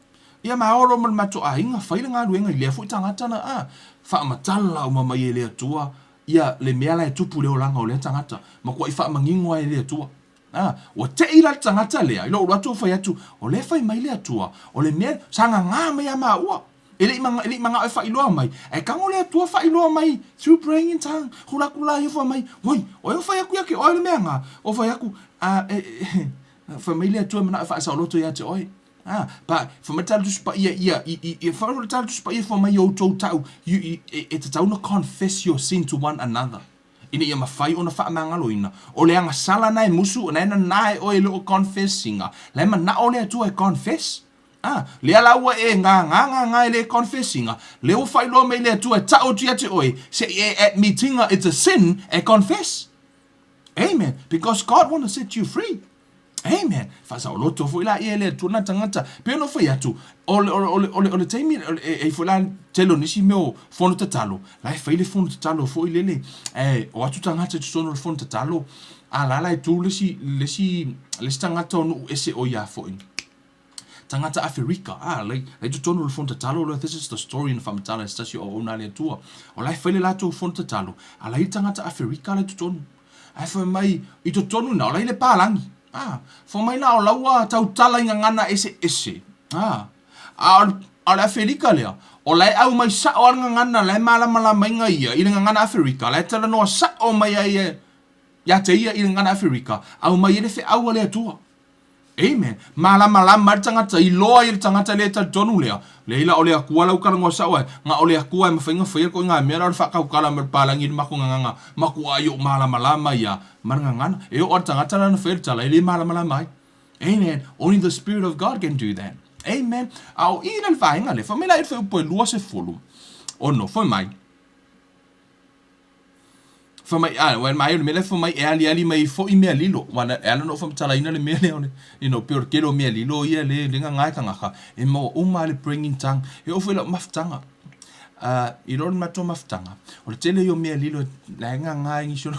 Speaker 1: ia ma olo ma le matou aiga, fai le galuega i lea foi tagata na, a, faamatala uma mai e le Atua ia le mea la e tupu i le olaga o lea tagata, matuai faamanino lava e le Atua. A, ua tei la le tagata lea i lou alu atu ou fai atu, o lea e fai mai le Atua, o le mea, sa gagā mai ia maua, e le i e le i manao e faailoa mai, ae tago le Atua faailoa mai through praying in tongue, hula atu la ia fai mai, oi, oe o fai atu ia te oe le mea na, o fai atu, a, e, e, Fai mai le Atua e manao e faasaoloto ia te oe. Ah, pa, fai mai le Tala Tusi Paia ia, i, i, i, fai mai le Tala Tusi Paia fai mai i outou tau, i, i, e, e tatau ona confess your sin to one another. Ina ia mafai ona faamagaloina. O le agasala na e musu, na e nana e oe i lou confess ina, la e manao le Atua e confess. Ah, lea la ua e ngāngā ngāngā i le confess ina, lea ua faailoa mai le Atua e tau atu ia te oe, se i e admit ina it's a sin e confess. Amen. Because God want to set you free. Amen. Faasaoloto foi la ia e le Atua na tagata. Pei ona ou fai atu, o le, o le, o le, o le, o le taimi, e, e foi la tele o nisi mea o fono tatalo, la e fai le fono tatalo foi lele, e o atu tagata i totonu o le fono tatalo, a la la e tu le isi, le isi, le isi tagata o nuu ese o ia foi. Tagata Aferika, a, la i totonu o le fono tatalo loa, this is the story na faamatala e se tasi o auauna a le Atua. O la e fai le latou fono tatalo, a la i tagata Aferika la i totonu. Ae fai mai, i totonu na, o la i le palagi. A, fai mai la o la ua tautala i gagana eseese. A, a o le, a o le Aferika lea, o la e aumai sao lava le gagana la e malamalama ia i le gagana Aferika, la e talanoa sao mai ai ia te ia i le gagana Aferika, aumai ai le feau a le Atua. Amen. Malamalama ai le tagata, iloa ai e le tagata lea e talitonu lea, leai la o le Atua la ua talanoa sao ai, na o le Atua e mafai ona faia koe ngā mea la o le faatautala mai o le palagi i le matou gagana, matua ai ou malamalama ia ma le gagana. E oo lava le tagata la na faia le tala e le malamalama ai. Amen. Only the Spirit of God can do that. Amen. A o i la le vaega lea, fai mai la i le fuaiupu e 26, fai mai, Fai mai, a, ua mai o le mea lea fai mai e aliali mai ai foi mea lilo. Ua e ala ona ou faamatalaina le mea lea o le, you know, pei o le tele o mea lilo ia le, le gaga e tagata, e maua uma lava le praying in tongue. E oo foi i lau mafutaga, uh, i lo le matou mafutaga, o le tele ia o mea lilo la e gaga ai nisi o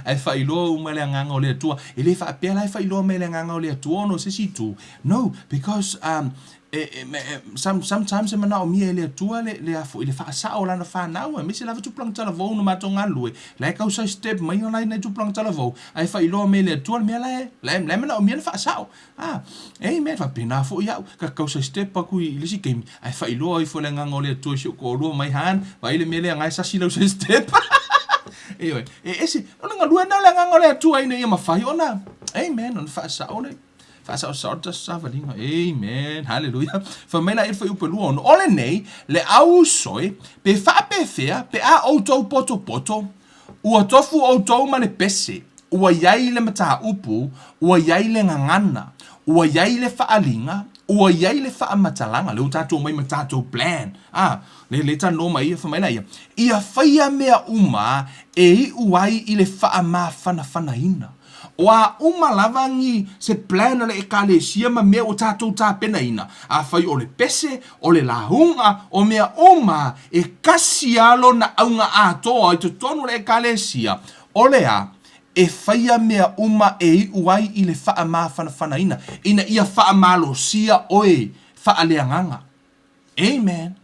Speaker 1: ae faailoa uma le agaga o le Atua. E le faapea la e faailoa mai le agaga o le Atua ona o se isi itu. No, because um, E, e, some, sometimes e manaomia e le Atua le, le, a foi, le faasao o lana fanau, aemaise lava tupulaga talavou na matou galulue, la e tau sidestep mai ona nai tupulaga talavou, ae faailoa mai e le Atua le mea la e, la e, la e manaomia le faasao. Ah, amen, faapena foi au, ta te tau sidestep atu i, i le isi taimi, ae faailoa ifo le agaga o le Atua i si ou toalua mai, Han, vaai le mea lea na e sasi lau sidestep. Ioe, e ese, o le galue lena o le agaga o le Atua ina ia mafai ona, amen, ona faasao le, Faasaosao le savaliga. Amen. Haleluia. Fai mai la i le fuaiupu e 26, O lenei, le au usoe, pe faapefea pe a outou potopoto, ua tofu outou ma le pese, ua i ai le mataupu, ua i ai le gagana, ua i ai le faaaliga, ua i ai le faamatalaga, lea ua tatou omai ma tatou plan, a, le, le talanoa mai ia, fai mai la ia, ia faia mea uma e iu ai i le faamafanafanaina. O a uma lava ni se plan a le Ekalesia ma mea ua tatou tapenaina, afai o le pese, o le lauga, o mea uma, e kasi lava lona auga atoa i totonu o le Ekalesia, o le a? E faia mea uma e iu ai i le faamafanafanaina, ina ia faamalosia oe faaleagaga. Amen.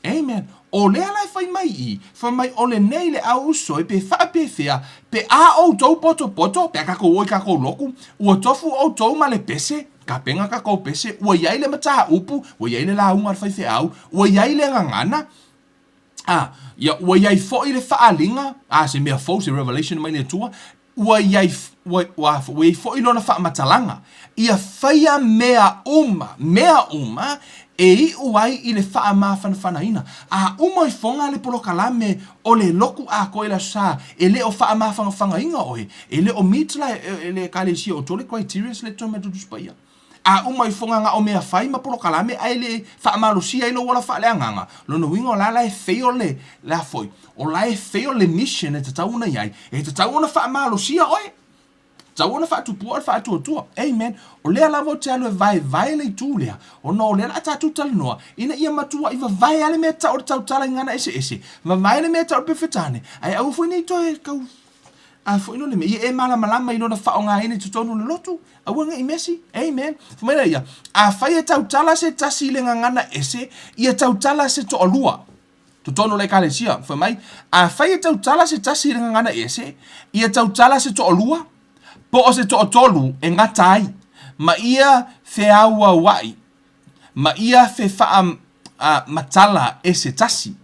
Speaker 1: Amen. O lea la e fai mai i, fai mai o lenei le au usoi pe faapefea, pe a outou potopoto, pe a kakou o i kakou loku, ua tofu outou ma le pese, kapena kakou pese, ua i ai le mataupu, ua i ai le lauga a le faifeau, ua i ai le gagana, a, ia, ua i ai foi le faaaliga, a, se mea fou, se revelation mai le Atua, Ua i ai, ua, ua, ua i ai foi lona faamatalaga, ia faia mea uma, mea uma e iu ai i le faamafanafanaina. A uma ifoga le polokalame o le loku atoa i le Aso Sa, e le o faamafanafanaina oe, e le o meet la e, e le Ekalesia outou le criterias le toe mai Tusi Paia. A uma ifoga na o mea fai ma polokalame ae le faamalosia ai lou ola faaleagaga, lona uiga o la la e fail le, le a foi, o la e fail le mission e tatau ona i ai, e tatau ona faamalosia oe. Tatau ona faatupua oe le faatuatua. Amen. O lea lava ou te alu e vaevae le itu lea, ona o lea o le a tatou talanoa, ina ia matuai vavae lava le mea tau o le tautala i gagana eseese, vavae le mea tau o le Peretane, ae aua foi ne i toe tau a foi no le mea, ia e malamalama i lona faaaogaina i totonu o le lotu. Aua ne i mesi. Amen. Fai mai lea, afai e tautala se tasi i le gagana ese, ia tautala se toalua. Totonu o le Ekalesia, fai mai, afai e tautala se tasi i le gagana ese, ia tautala se toalua, po o se toatolu e gata ai, ma ia feauaua'i, ma ia fefaamatala e se tasi.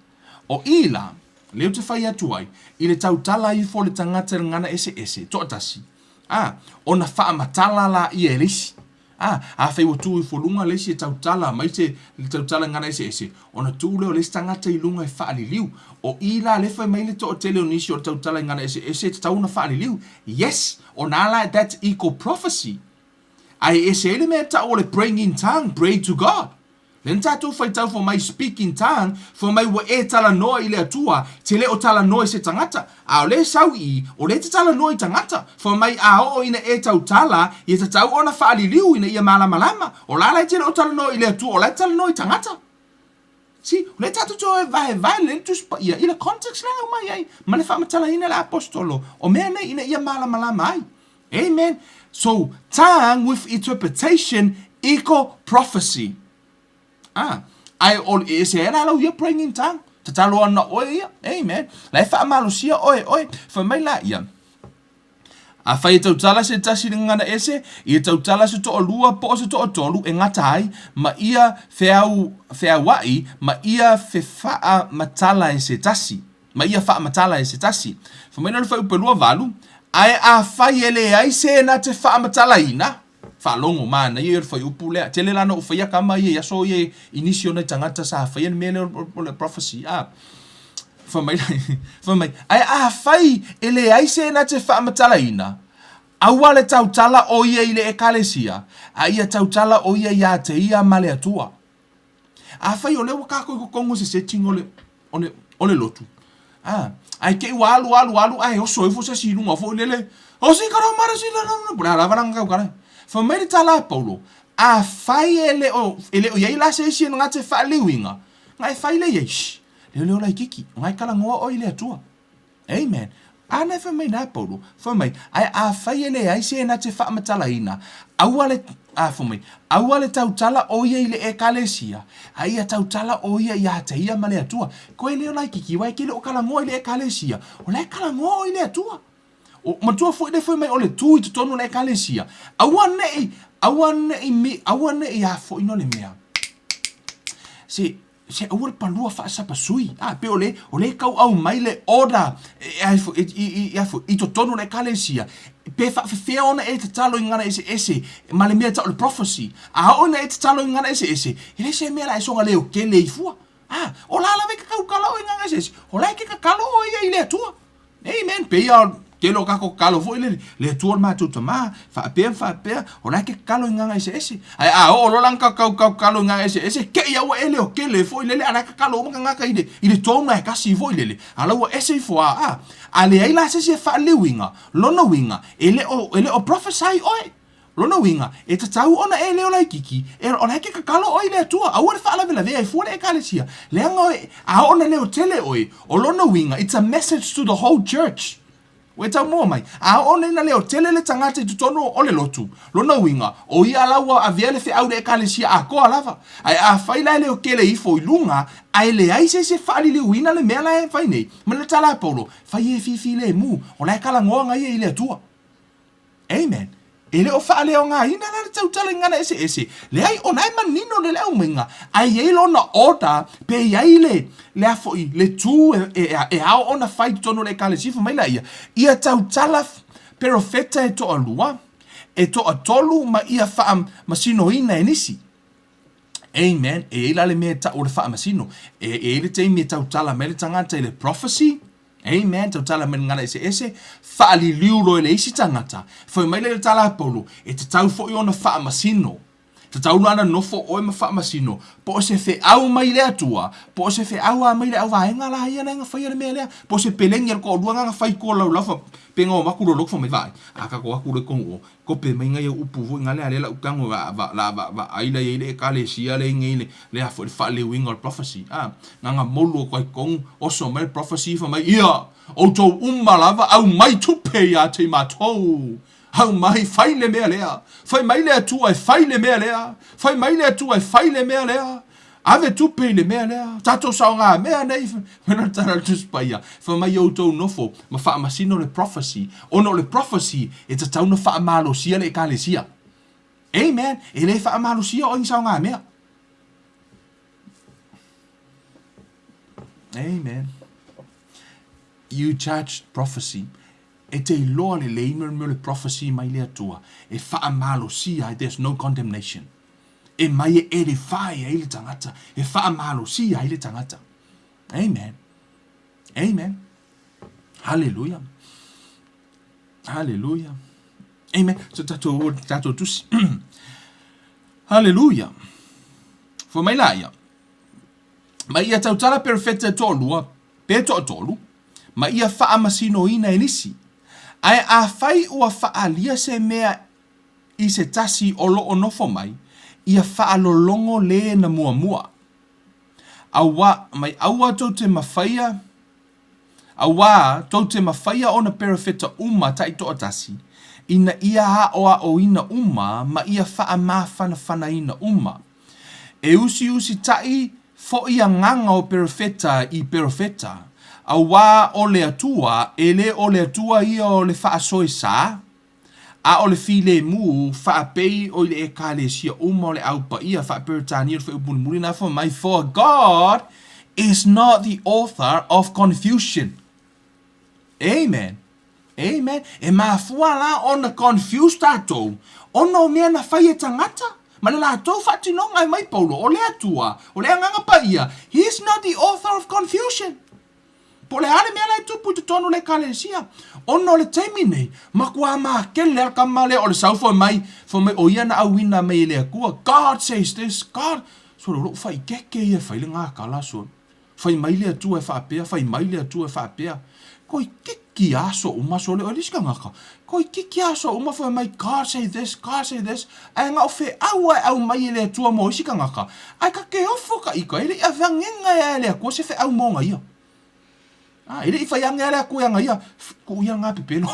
Speaker 1: O i la, lea ou te fai atu ai, i le tautala ifo o le tagata i le gagana eseese, toatasi, a, ona faamatala laia e le isi. A, afai ua tu ifo luga le isi e tautala mai se le tautala i gagana eseese, ona tu lea o le isi tagata i luga e faaliliu. O i la lea fai mai le toatele o nisi o le tautala i gagana eseese e tatau ona faaliliu. Yes! O na la that's equal prophecy. Ae e ese ai le mea e tau o le praying in tongue, pray to God. Lea na tatou faitau fai mai speak in tongue, fai mai ua e talanoa i le Atua, te le o talanoa i se tagata. A o lea e sau i i, o lea e te talanoa i tagata. Fai mai a oo ina e tautala, ia tatau ona faaliliu ina ia malamalama. O la la e te le o talanoa i le Atua, o la e te talanoa i tagata. See, o lea tatou te o e vaevae lelei le Tusi Paia i le context la e aumai ai ma le faamatalaina e le Aposetolo o mea nei ina ia malamalama ai. Amen. So, tongue with interpretation equal prophecy. Ah, ae o e ese ai la lau ia praying in tongue. Tatalo ana oe ia. Amen. La e faamalosia oe oe. Fai mai la ia. Afai e tautala se tasi i le gagana ese, ia tautala se toalua po o se toatolu e gata ai, ma ia feau, feaua'i, ma ia fefaamatala e se tasi. Ma ia faamatala e se tasi. Fai mai la le fuaiupu e 28, Ae afai e leai se na te faamatalaina, faalogo, manaia ia o le fuaiupu lea. Tele la na ou faia kama ia i aso ia i nisi o nai tagata sa faia le mea lea o le prophecy, a. Fai mai, fai mai, ae afai e leai se na te faamatalaina, aua le tautala o ia i le Ekalesia, a ia tautala o ia iā te ia ma le Atua. Afai o lea ua kākou i totonu o se setting o le, o le, o le lotu, a, ae te i ua alu, alu, alu, ae oso ifo se isi i luga foi lele, o si karo mara si la la, po o le a lava lana tautala. Fai mai le tala a Paulo, afai e le o, e le o i ai la se isi e na te faaliliuina, na e fai lea i ai, shh, leoleo laititi, o na e talanoa oe i le Atua. Amen. Ana e fai mai nā Paulo, fai mai, ae afai e leai se na te faamatalaina, aua le, a, fai mai, aua le tautala o ia i le Ekalesia, a ia tautala o ia iā te ia ma le Atua. Koe leo laititi, aua e te le o talanoa i le Ekalesia, o la e talanoa oe i le Atua. O, matua foi le fai mai o le tu i totonu o le Ekalesia, aua neʻi, aua neʻi mi, aua neʻi a foi no le mea. Se, se aua le palua faasapasui. A, pei o le, o le tau aumai le order e, e, e, i, i, i, i totonu o le Ekalesia, pe faafefea ona e tatalo i gagana eseese ma le mea tau o le prophecy. A oo ina e tatalo i gagana eseese, e leai se mea la e soga leokele ai fua. A, o la lava e ke tautala oe i gagana eseese, o la e ke tatalo oe ia i le Atua. Amen. Pei lava o le tele o tatou tatalo foi lele, le Atua o le matou Tama, faapea ma faapea, o la e te tatalo i gagana eseese. Ae a oo loa la ona tau tatalo i gagana eseese, te i lava ua e leotele foi lele, a o la e tatalo uma tagata i le, i le tone e tasi foi lele, a o la ua ese ifo lava. A, a leai la se isi e faaliliuina, lona uiga, e le o, e le o prophesy oe. Lona uiga, e tatau ona e leo laititi, e o la e te tatalo oe i le Atua, aua le faalavelavea ai fua le Ekalesia, leaga oe, a oo ona leo tele oe, o lona uiga, it's a message to the whole church. Ua e tau mua mai, a oo nei na leo tele le tagata i totonu o le lotu, lona uiga, o ia la ua avea le feau i le Ekalesia atoa lava. Ae afai la e leo tele ifo i luga, ae leai se isi e faaliliuina le mea la e fai nei, ma le tala a Paulo, fai e fifilemu, o la e talanoa ia i le Atua. Amen. E le o faaleaogaina la le tautala i gagana eseese. Leai, o na e manino le le aumaiga, ae i ai lona order, pe i ai le, le a foi, le tu e, e, e ao ona fai i totonu o le Ekalesia, fai mai laia, ia tautala perofeta e toalua, e toatolu ma ia faamasinoina e nisi. Amen. E i ai la le mea e tau o le faamasino. E, e i ai le taimi e tautala mai le tagata i le prophecy, Amen, tautala mai le gagana eseese, faaliliu loa i le isi tagata, fai mai lea i le tala a Paulo, e tatau foi ona faamasino. Tatau la ona nofo ʻoe ma faamasino, po o se feau mai le Atua, po o se feau a mai le auvaega la ia na faia le mea lea, po o se pelegi a le toalua na fai tua laulau fa pe na o atu loloto fa mai vaai, a tatou atu loa i totonu o, kope mai nai au upu foi na lea lea la u tago la va la va vaai la i ai le ekalesia lea i nei le le a foi le faaleuina o le prophecy a, na na molu atu ai i totonu, oso mai le prophecy fa mai ia, outou uma lava aumai tupe ia te i matou. Aumai, fai le mea lea. Fai mai le Atua e fai le mea lea. Fai mai le Atua e fai le mea lea. Ave tupe i le mea lea. Tatou saogamea nei. Fai mai le tala a le Tusi Paia, fai mai outou nofo ma faamasino le prophecy, ona o le prophecy e tatau ona faamalosia le Ekalesia. Amen. E le faamalosia oe i ni saogamea. Amen. You judge prophecy. E te iloa lelei mea o le prophecy mai le Atua e faamalosia ai, there's no condemnation. E mai e edify ai le tagata, e faamalosia ai le tagata. Amen. Amen. Hallelujah. Hallelujah. Amen. So tatou, tatou tusi. Hallelujah. Fai mai la ia. Ma ia tautala perofeta e toalua, pe toatolu, ma ia faamasinoina e nisi. Ae afai ua faaalia se mea i se tasi o lo o nofo mai, ia faalologo lē na muamua. Aua, mai aua tou te mafaia, auā tou te mafaia ona perofeta uma taitoatasi, ina ia aoaoina uma ma ia faamafanafanaina uma. E usiusitaʻi foʻi agaga o perofeta i perofeta, auā o le Atua, e le o le Atua ia o le faasoesa, a o le filemu, faapei o i le Ekalesia uma o le Au Paia, faa-Peretania o le Fuaiupu Mulimuli na fai mai, For God is not the author of confusion. Amen. Amen. E mafua la ona confuse tatou ona o mea na fai e tagata ma le latou faatinoga. E mai Paulo, o le Atua, o le Agaga Paia, He is not the author of confusion. Po o le a le mea la e tupu i totonu o le Ekalesia, ona o le taimi nei, matua makele lava le tama lea o le sau fai mai, fai mai o ia na auina mai e le Atua. God says this, God, sole o lou faikeke ia e fai le gakala sole. Fai mai le Atua e faapea, fai mai le Atua e faapea. Koikiki aso uma sole oe le isi tagata. Koikiki aso uma fai mai God say this, God say this. Ae na o feau a e aumai e le Atua mo isi tagata. Ae ka ke ofo ka ika, e le i avangega e a e le Atua se feau mo na ia. A, e le i fai age a le Atua ia na ia, tuu ia nga pepelo.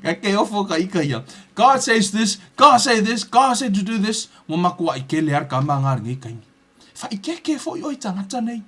Speaker 1: Ka ke ofo ka ika ia. God says this, God say this, God said to do this. Ua matuaʻi kele a le kama nga lenei taimi. Whaikeke foi oi tangata nei.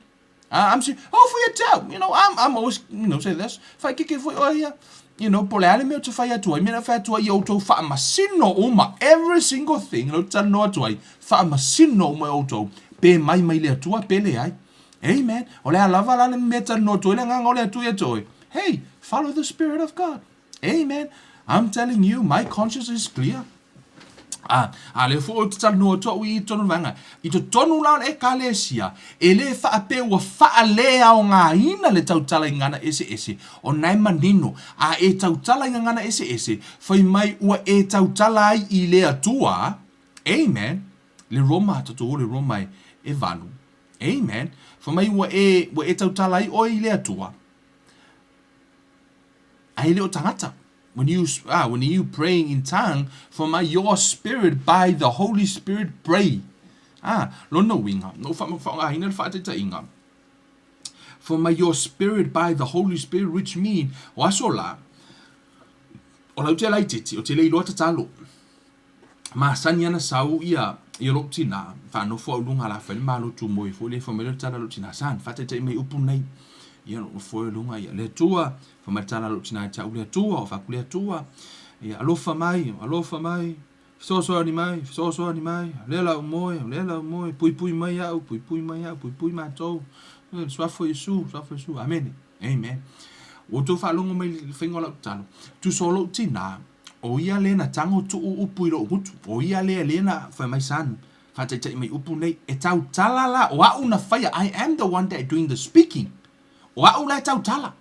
Speaker 1: I'm saying, oh, for your tau, you know, I'm always, you know, say this. Whaikeke foi oi ia. You know, po le ale mea o te whai atu ai, mea na whai atu ai i outou whaamasino uma, every single thing, lau talanoa atu ai, whaamasino uma e outou, pe mai mai le Atua, pe leai. Amen. O le a lava la le mea talanoa atu ai le agaga o le Atua ia te oe. Hey, follow the Spirit of God. Amen. I'm telling you, my conscience is clear. A, a lea foi ou te talanoa atu au i totonu o le vaega. I totonu la o le Ekalesia, e le faapea ua faaleaogaina le tautala i gagana eseese, o na e manino, a e tautala i gagana eseese, fai mai ua e tautala ai i le Atua, amen, le Roma, tatou o le Roma e, e valu, amen, fai mai ua e, ua e tautala ai oe i le Atua, Ae le o tagata. When you, ah, when you praying in tongue, for my your spirit by the Holy Spirit pray. Ah, lona uiga, na ou faaaogaina le faataitaiga. For my your spirit by the Holy Spirit which mean, o aso la, o lau te laitiiti, o te le iloa tatalo. Masani ana sau ia ia lou tina, faanofo au luga la fai le malotu moe foi le fai mai le tala lou tina san faataitai mai upu nei. Ia lou nofo ai luga ia le Atua, fai mai le tala lou tina ia te au le Atua, o fai atu le Atua. Ia alofa mai, alofa mai, fesoasoani mai, fesoasoani mai, lea la ou moe, lea la ou moe, puipui mai au, puipui mai au, puipui matou. Le suafa o Iesu, suafa o Iesu. Amene. Amen. Ua outou faalogo mai i le faiga o lau tatalo. Tusa o lou tina, O ia lea na tago tuu upu i lou gutu, o ia lea lea na fai mai son, faataitai mai upu nei, e tautala la, o a'u na faia, I am the one that doing the speaking, o a'u la e tautala.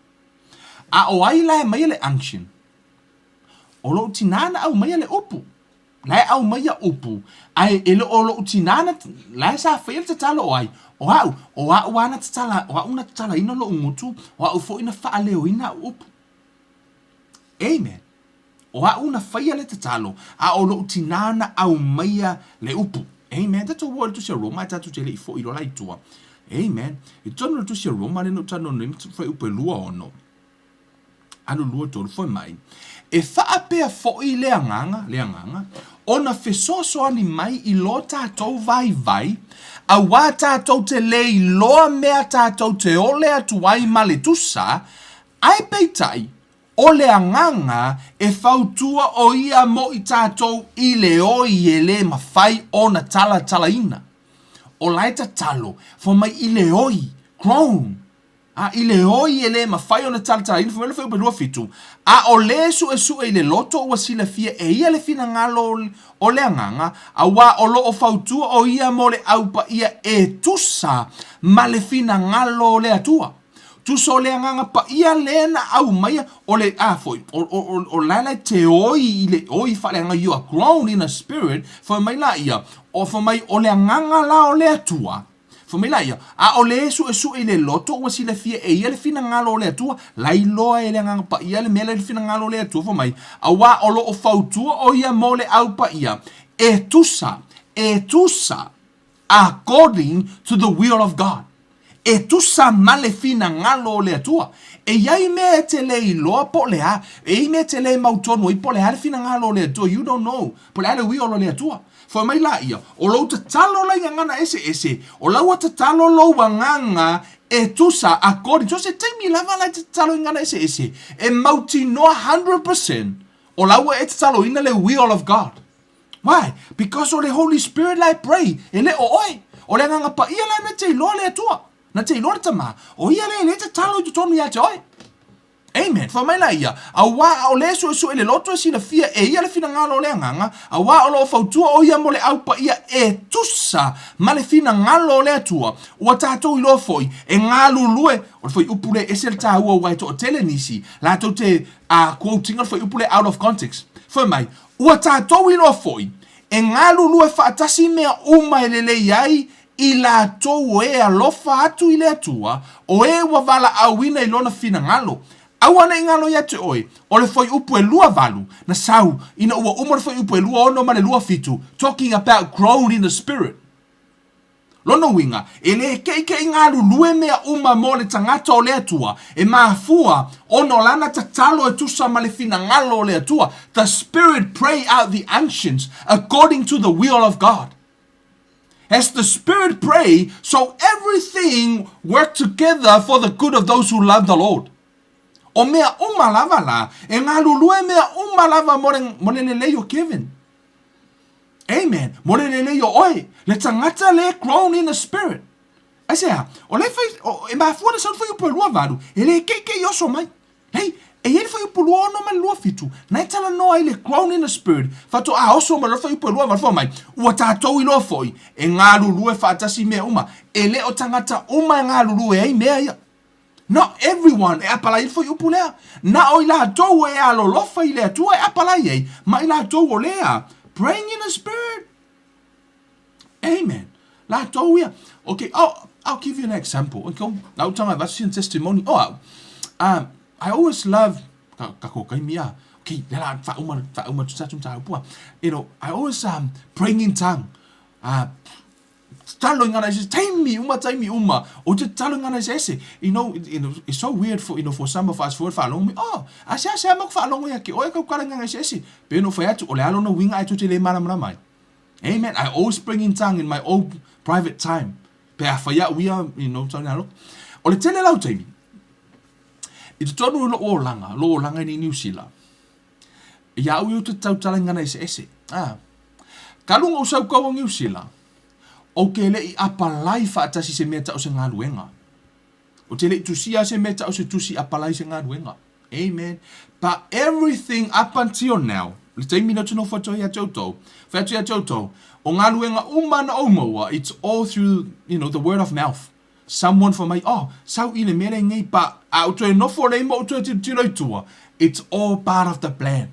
Speaker 1: A o ai la e maia le unction? O lou tinā na aumaia le upu. La e aumaia upu, ae e le o loʻu tinā na, la e sa faia le tatalo o ai, o a'u, o a'u a na tatala, o a'u na tatalaina loʻu gutu, o a'u foi na faaleoina a'u upu. Amen. O a'u na faia le tatalo, a o loʻu tinā na aumaia le upu. Amen. Tatou o i le Tusi a Roma ae tatou te le i foi loa la i tua. Amen. I totonu o le Tusi a Roma lea na ou talanoa nei, fuaiupu e 26. Alu 23, Fai mai, E faapea foi le Agaga, le Agaga, ona fesoasoani mai i lo tatou vaivai, auā tatou te le iloa mea tatou te ole atu ai ma le tusa, ae peitai, o le Agaga e fautua o ia mo i tatou i le oi e le mafai ona talatalaina. O la e tatalo, fai mai i le oi, groan, A i le oi e le mafai ona talatalaina, fai mai le fuaiupu 27, a o le suesue i le loto ua silafia e ia le finagalo o le Agaga, auā o lo o fautua o ia mo le Au Paia e tusa ma le finagalo o le Atua. Tusa o le Agaga Paia lea na aumaia, o le, a foi, o, o, o, o la e te oi i le oi faaleagaga, you are grown in a spirit, fai mai laia, o, fai mai o le Agaga la o le Atua, Fai mai laia, A o le suesue i le loto ua silafia e ia le finagalo o le Atua, lailoa e le Agaga Paia le mea la i le finagalo o le Atua, fai mai, auā o lo o fautua o ia mo le Au Paia, e tusa, e tusa, according to the will of God. E tusa ma le finagalo o le Atua. E i ai mea e te le iloa po o le a, e i ai mea e te le mautonu ai po o le a le finagalo o le Atua, you don't know, po o le a le will o le Atua. Fai mai laia, O lou tatalo la i gagana eseese, o laua tatalo lou agaga e tusa according to se taimi lava la e te tatalo i gagana eseese, e mautinoa 100% o laua e tataloina le will of God. Why? Because o le Holy Spirit la e pray, e le o oe. O le Agaga Paia la na te iloa le Atua, na te iloa le Tama, o ia lea e le tatalo i totonu ia te oe. Amen. Fai mai la ia, Auā ʻaʻole e suʻesuʻe le loto e silafia e ia le finagalo o le Agaga, auā o lo o fautua ʻo ia mo le Au Paia e tusa ma le finagalo o le Atua. Ua tatou iloa foi, e galulue, o le fuaiupu lea e ese le tāua aua e toatele nisi, latou te a quote ina le fuaiupu lea out of context. Fai mai, Ua tatou iloa foi, e galulue faatasi mea uma e lelei ai I latou o e alofa atu i le Atua, o e ua valaauina i Lona finagalo. Aua ne i galo ia te oe, o le fuaiupu e 28, na sau, ina ua uma le fuaiupu e 26 ma le 27, talking about grown in the spirit. Lona uiga, e le keʻikeʻi galulue mea uma mo le tagata o le Atua, e mafua ona o lana tatalo e tusa ma le finagalo o le Atua, the spirit pray out the unctions according to the will of God. As the Spirit pray, so everything work together for the good of those who love the Lord. O mea uma lava la, e galulue mea uma lava mo le, mo le lelei o Kevin. Amen. Mo le lelei o oe. Le tagata le grown in the spirit. Aisea, o le fai, o, e mafua na sau le fuaiupu e 28, e le keikei oso mai. Hei, e i ai le fuaiupu 26 ma le 27, na e talanoa ai le grown in the spirit, faatoa oso mai loa le fuaiupu e 28 fai mai, ua tatou iloa foi, e galulue faatasi mea uma, e le o tagata uma e galulue ai mea ia. Not everyone e apalai ai le fuaiupu lea. Na o i latou e alolofa i le Atua e apalai ai, ma i latou o lea, praying in the spirit. Amen. Latou ia. Okay, I'll, I'll give you an example. Okay, lau tanga e vasu testimony. Oh, au. Um, I always love ka, ka ko kai mia. Okay, le la fa uma fa uma tu sa tu ta pua. You know, I always um praying in tongue. Uh, tatalo i ngana ese taimi uma taimi uma o te tatalo i ngana ese ese you know, you know it's so weird for you know for some of us for whaalongo mai oh ase ase ama ku whaalongo ia ke oe kau kala ngana ese ese pe no whai atu o le alo no winga ai tu te le malamalama ai Amen. I always bring in tongue in my own private time. Pe a whai au ia, you know, tau nalo. O le tele lau taimi, i totonu o lou olaga, lou olaga i Niu Sila, ia au i te tautala i ngana ese ese. Ah. Ka lunga o sau kau o Niu Sila, o ke le i apalai whaatasi se mea tau se ngaluenga. O te le i tusia se mea tau se tusi apalai se galuega. Amen. But everything up until now, le taimi na tino whatoa ia te outou, whai atu ia te outou, o galuega uma na ou maua, it's all through, you know, the word of mouth. Someone for mai, oh, sau i le mea lei nei, but a ou toe nofo lei ma ou toe tilotilo i tua, it's all part of the plan.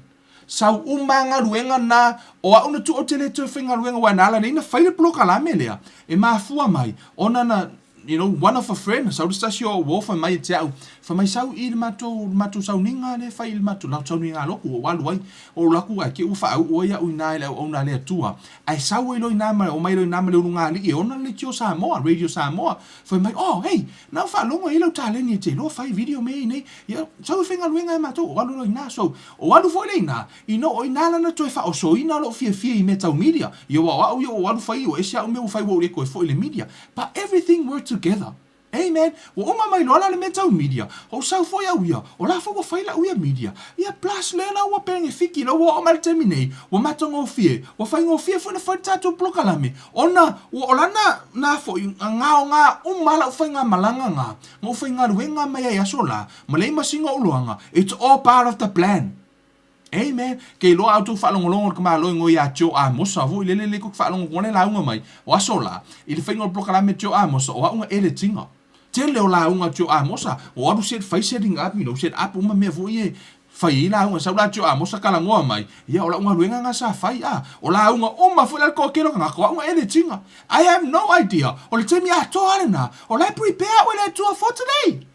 Speaker 1: Sau uma galuega na, o au na tuu ou te le toe faigaluega aua na ala nei na fai le polokalame lea e mafua mai ona na you know one of a friend sau le se tasi o au uo fai mai ia te au fai mai sau i le matou le matou sauniga lea e fai i le matou lau sauniga lotu ua ou alu ai ou alu atu ae te i ua faauu ai au i ina e le auauna a le Atua ae sau ai loa i ina ma omai loa i ina ma le ulugalii e ona le leitio Samoa Radio Samoa fai mai oh hey na ou faalogo e i ai lau taleni e te iloa fai video mea i nei ia sau e faigaluega e matou ou alu loa i ina so ou alu foi lea i ina you know o ina la na toe faaosoina lou fiafia i mea tau media ia aua o au ia ua ou alu fai ua ese au mea ua fai ua ou le toe foi i le media but everything work together Amen Ua uma mai loa la le mea tau media ou sau foi au ia o la foi ua fai lau ia media ia plus lea la ua penefiki lea ua oo mai le taimi nei ua matagofie ua faigofie foi na fai le tatou polokalame ona ua o lana na foi gaoga uma lau faigamalaga ga ma ou faigaluega mai ai aso la ma leai ma sina ou loaga it's all part of the plan Amen. Ke iloa a outou faalogologo i le tamaloa igoa ia Joe Amosa foi lele lele kou te faalogo atu ai lauga mai o aso la i le faiga o le polokalame Joe Amosa o au na edit ina. Tele o lauga a Joe Amosa o alu set fai setting up you know set up uma mea foi ia e fai ai lauga sau la Joe Amosa talanoa mai ia o lau galuega na sa fai a o lauga uma foi la le toatele o tagata o au na edit ina. I have no idea o le taimi atoa lena o la e prepare au e le Atua for today.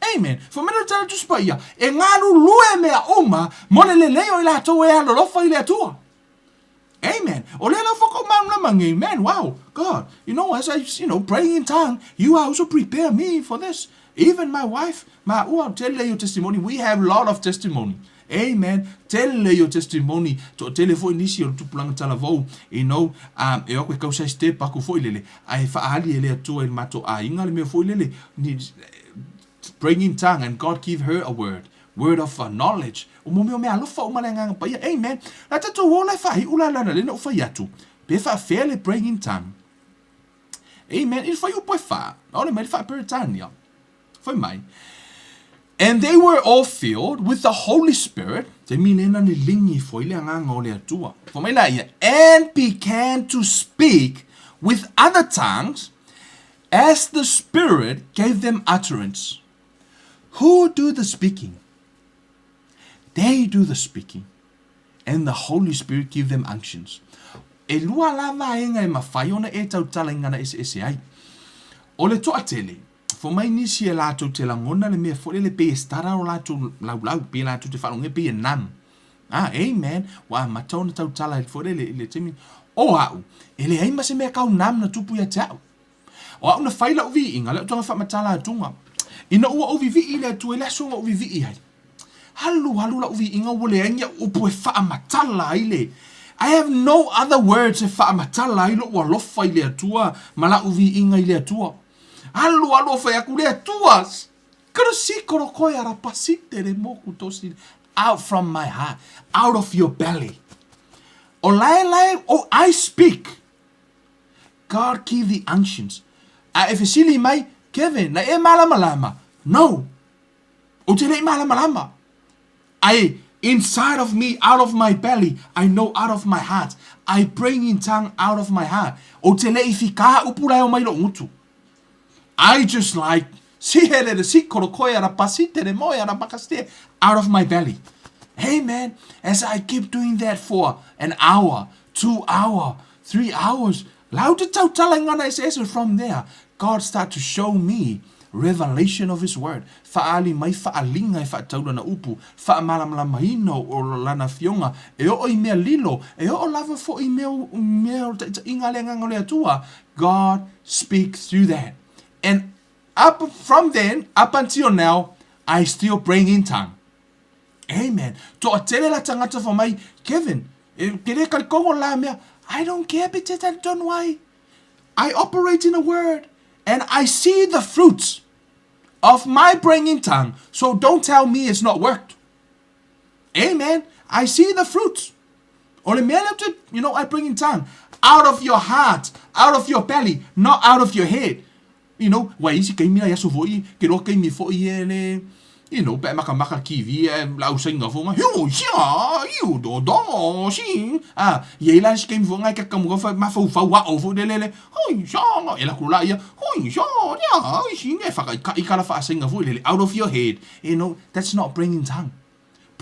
Speaker 1: Amen. Fai mai le tala Tusi Paia, e galulue mea uma mo le lelei o i latou e alolofa i le Atua. Amen. O lea lau whakaumāmlama ngi, man, wow, God, you know, as I, you know, praying in tongue, you are also prepare me for this. Even my wife, ma ua, tele your testimony, we have lot of testimony. Amen. Tele your testimony. To tele foi nisi o le tupulaga talavou, you know, um, e o aku e kausa step aku foi lele, ae faaali e le Atua i le matou aiga le mea foi lele, ni, praying in tongue and God give her a word, word of knowledge. O mo mea o mea alofa uma le Agaga Paia. Amen. La tatou ola e faaiu la lana lea na ou fai atu, pe faafea le praying in tongue. Amen. I le fuaiupu e fa, ʻaʻole mai le faa-Peretania. Fai mai, And they were all filled with the Holy Spirit, taimi lena ni ligi ifo ai le Agaga o le Atua. Fai mai la ia, and began to speak with other tongues as the Spirit gave them utterance. Who do the speaking? They do the speaking, and the Holy Spirit give them unctions. E lua la vaega e mafai ona e tautala i ngana eseese ai. O le toatele, Fo mai nisi e latou te lagona le mea foi lele pei e stara o latou laulau, pei e latou te faalogo pei e numb. Ah, amen. Ua amata ona tautala ai foi lele i le taimi. O au, e leai ma se mea kau numb na tupu ia te au. O au na fai lau viiga, lea toga faamatala atuga. Ina ua ou vivii i le Atua i le aso na ou vivii ai. Alu alu lau viiga ua leai ni au upu e faamatala ai le I have no other words e faamatala ai lou alofa i le Atua ma lau viiga i le Atua. Alu alu o fai atu le Atua Korosikoro koe ara pasitere moku tosi out from my heart, out of your belly. O lae lae, oh, I speak. God give the unctions. A e fesili mai, Kevin, na e malamalama? No. Ou te le i malamalama. I, inside of me, out of my belly, I know out of my heart. I bring in tongue out of my heart. Ou te le i whika upu lai o mai lou gutu. I just like, si hele le si koro koe ara pasi tere moe ara makaste, out of my belly. Amen. As I keep doing that for an hour, 2 hour, 3 hours, lau te tautala i ngana eseese from there, God start to show me revelation of His word. Faaali mai faaliga e faatatau lana upu, faamalamalamaina o lana afioga, e oo i mea lilo, e oo lava foi i mea, mea o le taitaiga a le Agaga o le Atua. God speak through that. And up from then, up until now, I still praying in tongue. Amen. Toatele la tagata fai mai, Kevin, e te le talitonu la mea. I don't care pe te talitonu ai. I operate in a word and I see the fruits of my praying in tongue. So don't tell me it's not worked. Amen. I see the fruits. O le mea lea te, you know, I bring in tongue. Out of your heart, out of your belly, not out of your head. You know, ua isi taimi la i aso foi, ke loa taimi foi e le, you know, pe a makamaka le TV ae lau saina foi nga, hiu sia, iu do do si, ah, i ai la isi taimi foi nga e kakamu ka mafaufau ao foi lele le, hui sia, e alu atu la ia, hui sia, ia, si ne whakaikai ka la whaasaina foi lele, out of your head. You know, that's not bringing tongue.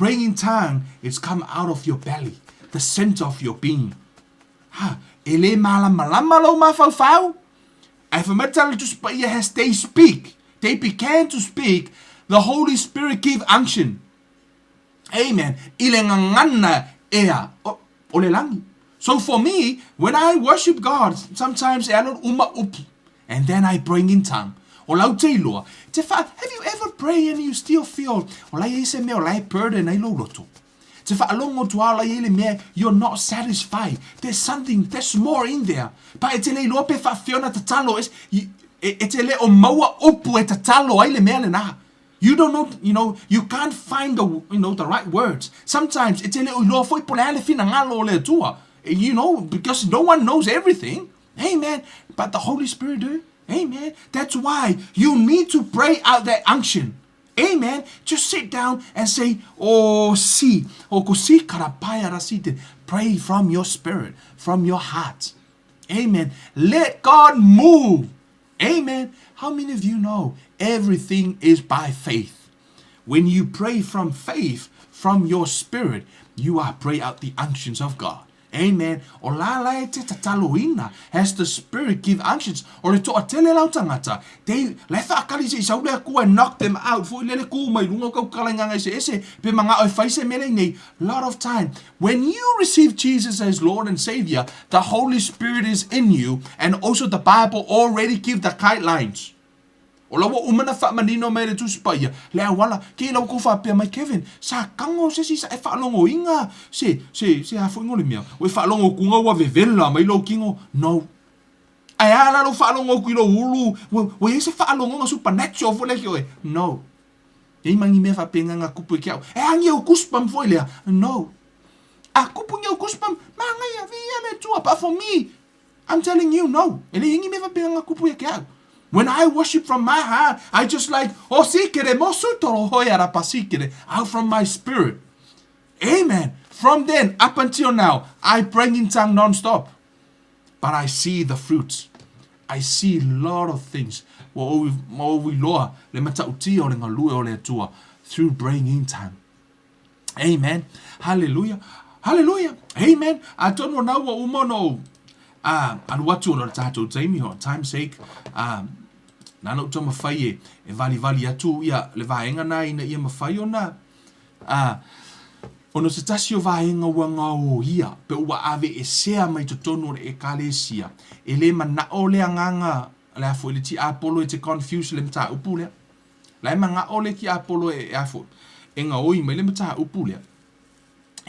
Speaker 1: Praying in tongue, it's come out of your belly, the center of your being. Ha, e le malamalama lou mafaufau, ae fai mai le tala Tusi Paia as they speak, they began to speak, the Holy Spirit give unction. Amen. I le gagana ea o, o le lagi. So for me, when I worship God, sometimes e alu uma upu, and then I bring in tongue. O lau te iloa, te wha, have you ever pray and you still feel, o lai e se mea, o lai e burden ai lou loto. Te whaalongo tu ao lai e le mea, you're not satisfied. There's something, there's more in there. Pa e te le iloa pe whaawhiona tatalo, es, e, e te le o maua upu e tatalo ai le mea le nā. You don't know, you know, you can't find the, you know, the right words. Sometimes e te le o iloa foi po le a le finagalo o le Atua. You know, because no one knows everything. Amen. But the Holy Spirit do. Amen. That's why you need to pray out that unction. Amen. Just sit down and say, Oh, si, oh, ko si karapaya rasite. Pray from your spirit, from your heart. Amen. Let God move. Amen. How many of you know everything is by faith? When you pray from faith, from your spirit, you are pray out the unctions of God. Amen. O la la e te tataloina, as the spirit give unctions. O le toatele lau tangata, they, la e whaakali se i saule akua and knock them out. Fo i lele ku mai lunga kau kala nganga ese ese, pe manga o e whai se mele nei. Lot of time. When you receive Jesus as Lord and Savior, the Holy Spirit is in you and also the Bible already give the guidelines. O la ua uma na faamanino mai le Tusi Paia, le auala, ke lau kou faapea mai, Kevin, sa kago se si sa e faalogoina se, se, se a foi ngo le mea, ua e faalogo kuga ua vevela mai lou kino. No. Ae a la lou faalogo aku i lou ulu, ua, ua i ai se faalogoga supernatural foi lea ke oe. No. Nei ma ni mea faapena na kupu i ke au. E angi au goosebump foi lea. No. A kupu ni au goosebump, manaia, viia le Atua. But for me, I'm telling you, no. E le i ni mea faapena na kupu i ke au. When I worship from my heart, I just like, oh, sikere, mo sutoro hoi arapa sikere, out from my spirit. Amen. From then up until now, I pray in tongue non-stop. But I see the fruits. I see lot of things. Ua ou, ua ou iloa le matautia o le galue o le Atua through praying in tongue. Amen. Hallelujah. Hallelujah. Amen. Atonu o nā ua uma ona ou uh, alu atu ona o le tātou taimi, o time sake, uh, nāna ou taumafai e, e valivali atu ia le vaega nā ina ia mawhai ona Ā, ona o se tasi o vaega ua gaoia, pe ua aveesea mai totonu o le Ekalesia, e le mana'o le agaga, le a foi, le tiapolo e te confuse le mataupu lea. La e mana'o le tiapolo e, e a foi, e gaoi mai le mataupu lea,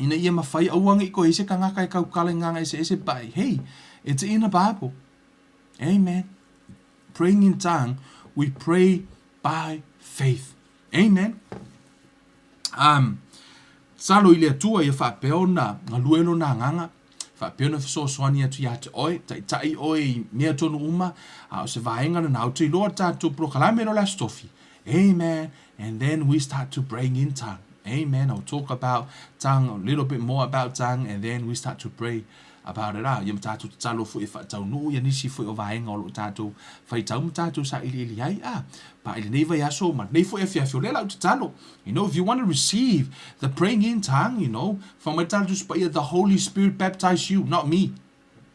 Speaker 1: ina ia mawhai aua ne i koe i se tangata e tautala i ngā eseese, but hey, it's in the Bible. Amen. Praying in tongue, we pray by faith. Amen. Um, tatalo i le Atua ia faapea ona galue lona agaga, faapea ona fesoasoani atu ia te oe, taitai oe i mea tonu uma, a o se vaega lena, ou te iloa le tatou polokalame lo le Aso Tofi. Amen. And then we start to praying in tongue. Amen. I'll talk about tongue, a little bit more about tongue, and then we start to pray about it. Ah, ia ma tatou tatalo foi e faataunuu ia nisi foi o vaega o lo o tatou faitau ma tatou sailiili ai. Ah, pa i lenei vaiaso ma lenei foi afiafi, o lea lau tatalo. You know, if you want to receive the praying in tongue, you know, fai mai tala Tusi Paia, the Holy Spirit baptize you, not me.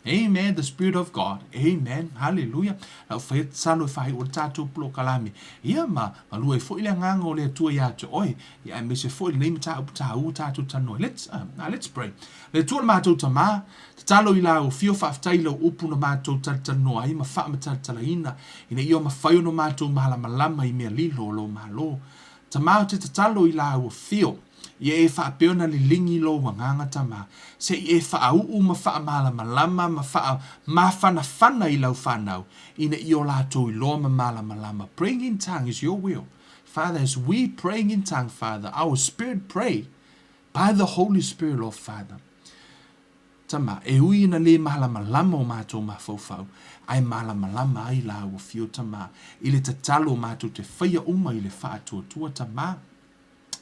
Speaker 1: Amen, the Spirit of God. Amen. Hallelujah. Lau whai tatalo e whai o le tātou polokalame. Ia ma, galue ai foi le agaga o le Atua ia te oe. Ia aemaise foi lenei mataupu tāua tātou talanoa. Let's, uh, let's pray. Le Atua le matou Tama, tatalo i lau afio faafetai i lau upu na matou talatalanoa ai ma faamatalatalaina ina ia mafai ona matou malamalama i mea lilo o lou Malo. Tama ou te tatalo i lau afio, ia e faapea ona liligi lou agaga Tama, se i e faauu ma faamalamalama ma faamafanafana i lau fanau ina ia o latou iloa ma malamalama. Praying in tongue is your will. Father, as we praying in tongue, Father, our spirit pray By the Holy Spirit, Lord Father. Tama, e ui ina le malamalama o matou mafaufau, ae malamalama ai lāua fio, Tama, i le tatalo o matou te whaia uma i le whaatuatua, Tama.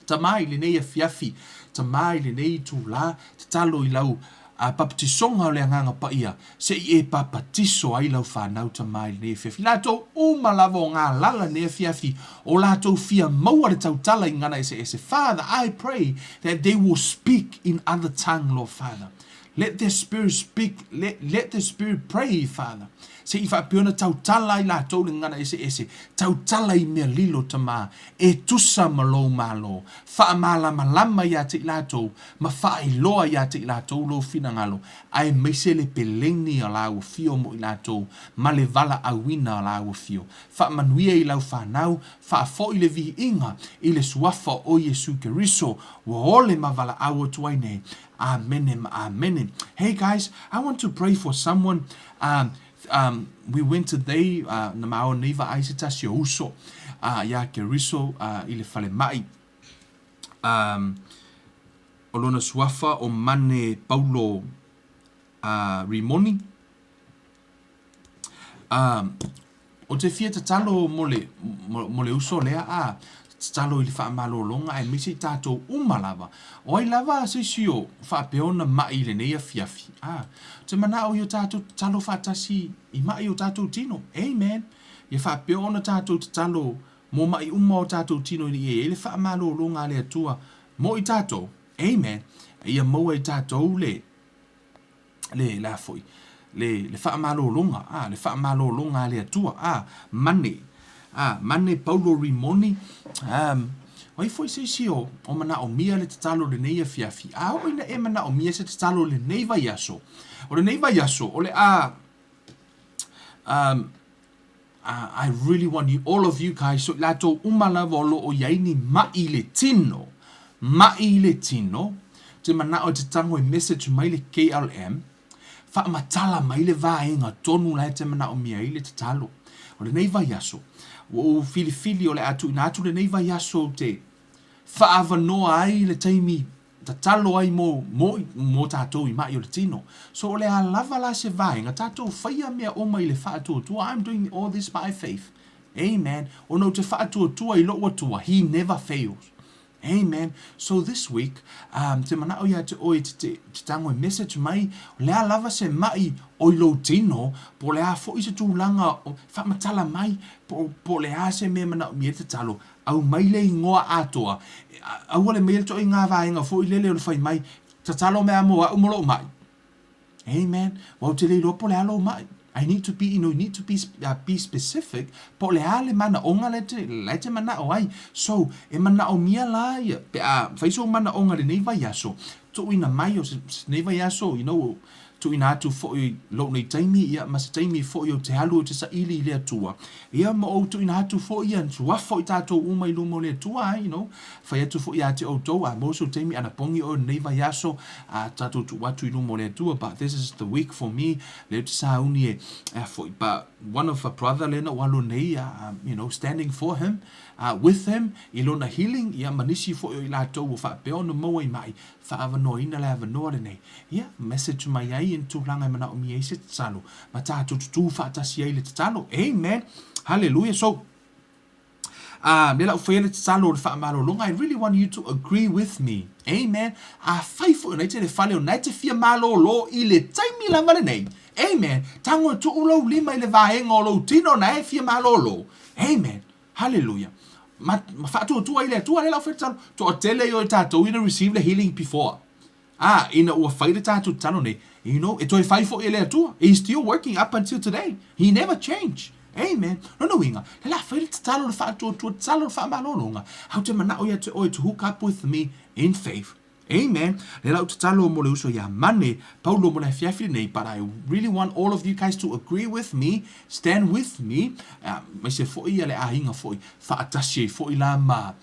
Speaker 1: Tama i lenei afiafi, Tama i lenei itulā, tatalo i lau a papatisoga o le Agaga Paia, se i e papatiso ai lau whanau, Tama, i lenei afiafi. Latou uma lava o galala nei afiafi o latou fia maua le tautala i gagana eseese. Father, I pray that they will speak in other tongue, Lord Father. Let their spirit speak, let, let their spirit pray, Father. Se i faapea ona tautala ai latou le gagana eseese, tautala i mea lilo, Tama, e tusa ma lou Malo. Faamalamalama ia te i latou, ma faailoa ia te i latou lou finagalo, aemaise le peleni a lāua fio mo i latou, ma le valaauina a lāua fio. Faamanuia i lau fanau, faafoi le viiga i le suafa o Iesu Keriso, ua ole ma valaau atu ai nei. Amene ma amene. Hey guys, I want to pray for someone. Um, um, we went today, uh, na māua nei vaai se tasi o uso uh, iā Keriso uh, i le falemai. Um, o lona suafa o Mane Paulo uh, Rimoni. Ā, ou te fia tatalo mo le, mo, mo le uso lea, ā, tatalo i le faamalologa aemaise i tātou uma lava. O ai lava se isi o faapea ona maʻi i lenei afiafi, ā, ou te manaʻo i o tātou tatalo faatasi i maʻi o tātou tino. Amen. Ia faapea ona tātou tatalo mo maʻi uma o tātou tino ina ia i ai le faamalologa a le Atua mo i tātou. Amen. Ia maua i tātou le, le, le a foi, le, le faamalologa, a, le faamalologa a le Atua, a, mane, a, mane Paulo Rimoni, um, o ai foi se isi o, o manaʻomia le tatalo i lenei afiafi, a oo ina e manaʻomia se tatalo i lenei vaiaso, o lenei vaiaso, o le a, um, Uh, I really want you, all of you guys, so i latou uma lava o lo o i ai ni maʻi i le tino, maʻi i le tino, te manaʻo e te tango e message mai le KLM, faamatala mai le vaega tonu la e te manaʻomia ai le tatalo. O lenei vaiaso, ua ou filifili o le a tuuina atu lenei vaiaso ou te faaavanoa ai le taimi tatalo ai mo, mo, mo tātou i maʻi o le tino. So o le a lava la se vaega, tātou whaia mea uma i le whaatuatua, I'm doing all this by faith. Amen. Ona ou te whaatuatua i lou Atua, He never fails. Amen. So this week, um, te manaʻo ia te oe te, te, te tango e message mai, o le a lava se maʻi o i lou tino, po o le a foi se tulaga, o, whaamatala mai, po, po o le a se mea manaʻomia i le tatalo, Aumai le ingoa atoa. Aua le mai atu i ngā vaega foi lele o le fai mai, tatalo mea mo a'u mo lo'u ma'i. Amen. Ua ou te le iloa po o le a lou ma'i. I need to be, you know, you need to be, uh, be specific po o le a le manaʻoga la e te, la e te manaʻo ai. So, e manaʻomia lā ia, pe a fai sou manaʻoga lenei vaiaso, tuuina mai o se, se nei vaiaso, you know, Tuuina atu foi lou nei taimi, ia, ma se taimi foi ou te alu ou te saili i le Atua. Ia, ma ou tuuina atu foi ia suafa o i tatou uma i luma o le Atua, you know, fai atu foi ia te outou, a maua sou taimi, anapogi oe o lenei vaiaso, a tatou tuu atu i luma o le Atua, but this is the week for me, lea ou te sauni e, a foi, but one of a brother lea na ou alu nei, uh, you know, standing for him, uh, with him, i lona healing, ia, ma nisi foi o i latou ua faapea ona maua i maʻi, faaavanoaina le avanoa lenei. Ia, message mai ai i ni tulaga e manaomia ai se tatalo, ma tatou tutū faatasi ai i le tatalo. Amen! Hallelujah! So, uh, me lau faia le tatalo o le faamalologa, I really want you to agree with me. Amen! Afai foi o na e te le fale o na e te fia malōlō i le taimi lava lenei. Amen! Tago e tuu lou lima i le vaega o lou tino na e fia malōlō. Amen! Hallelujah! Ma, ma faatuatua i le Atua lea lau faia le tatalo. Toatele ia o i tatou ina receive le healing before. Ā, ina ua fai le tatou tatalo nei, you know, e toe fai foi e le Atua. He's still working up until today. He never change. Amen. Lona uiga, le la fai le tatalo le faatuatua, tatalo le faamalologa, a ou te manaʻo ia te oe to hook up with me in faith. Amen. Le lau tatalo mo le uso iā Mane, Paulo mo le afiafi lenei, but I really want all of you guys to agree with me, stand with me, uh, aemaise foi ia le aiga foi, faatasi ai foi la ma,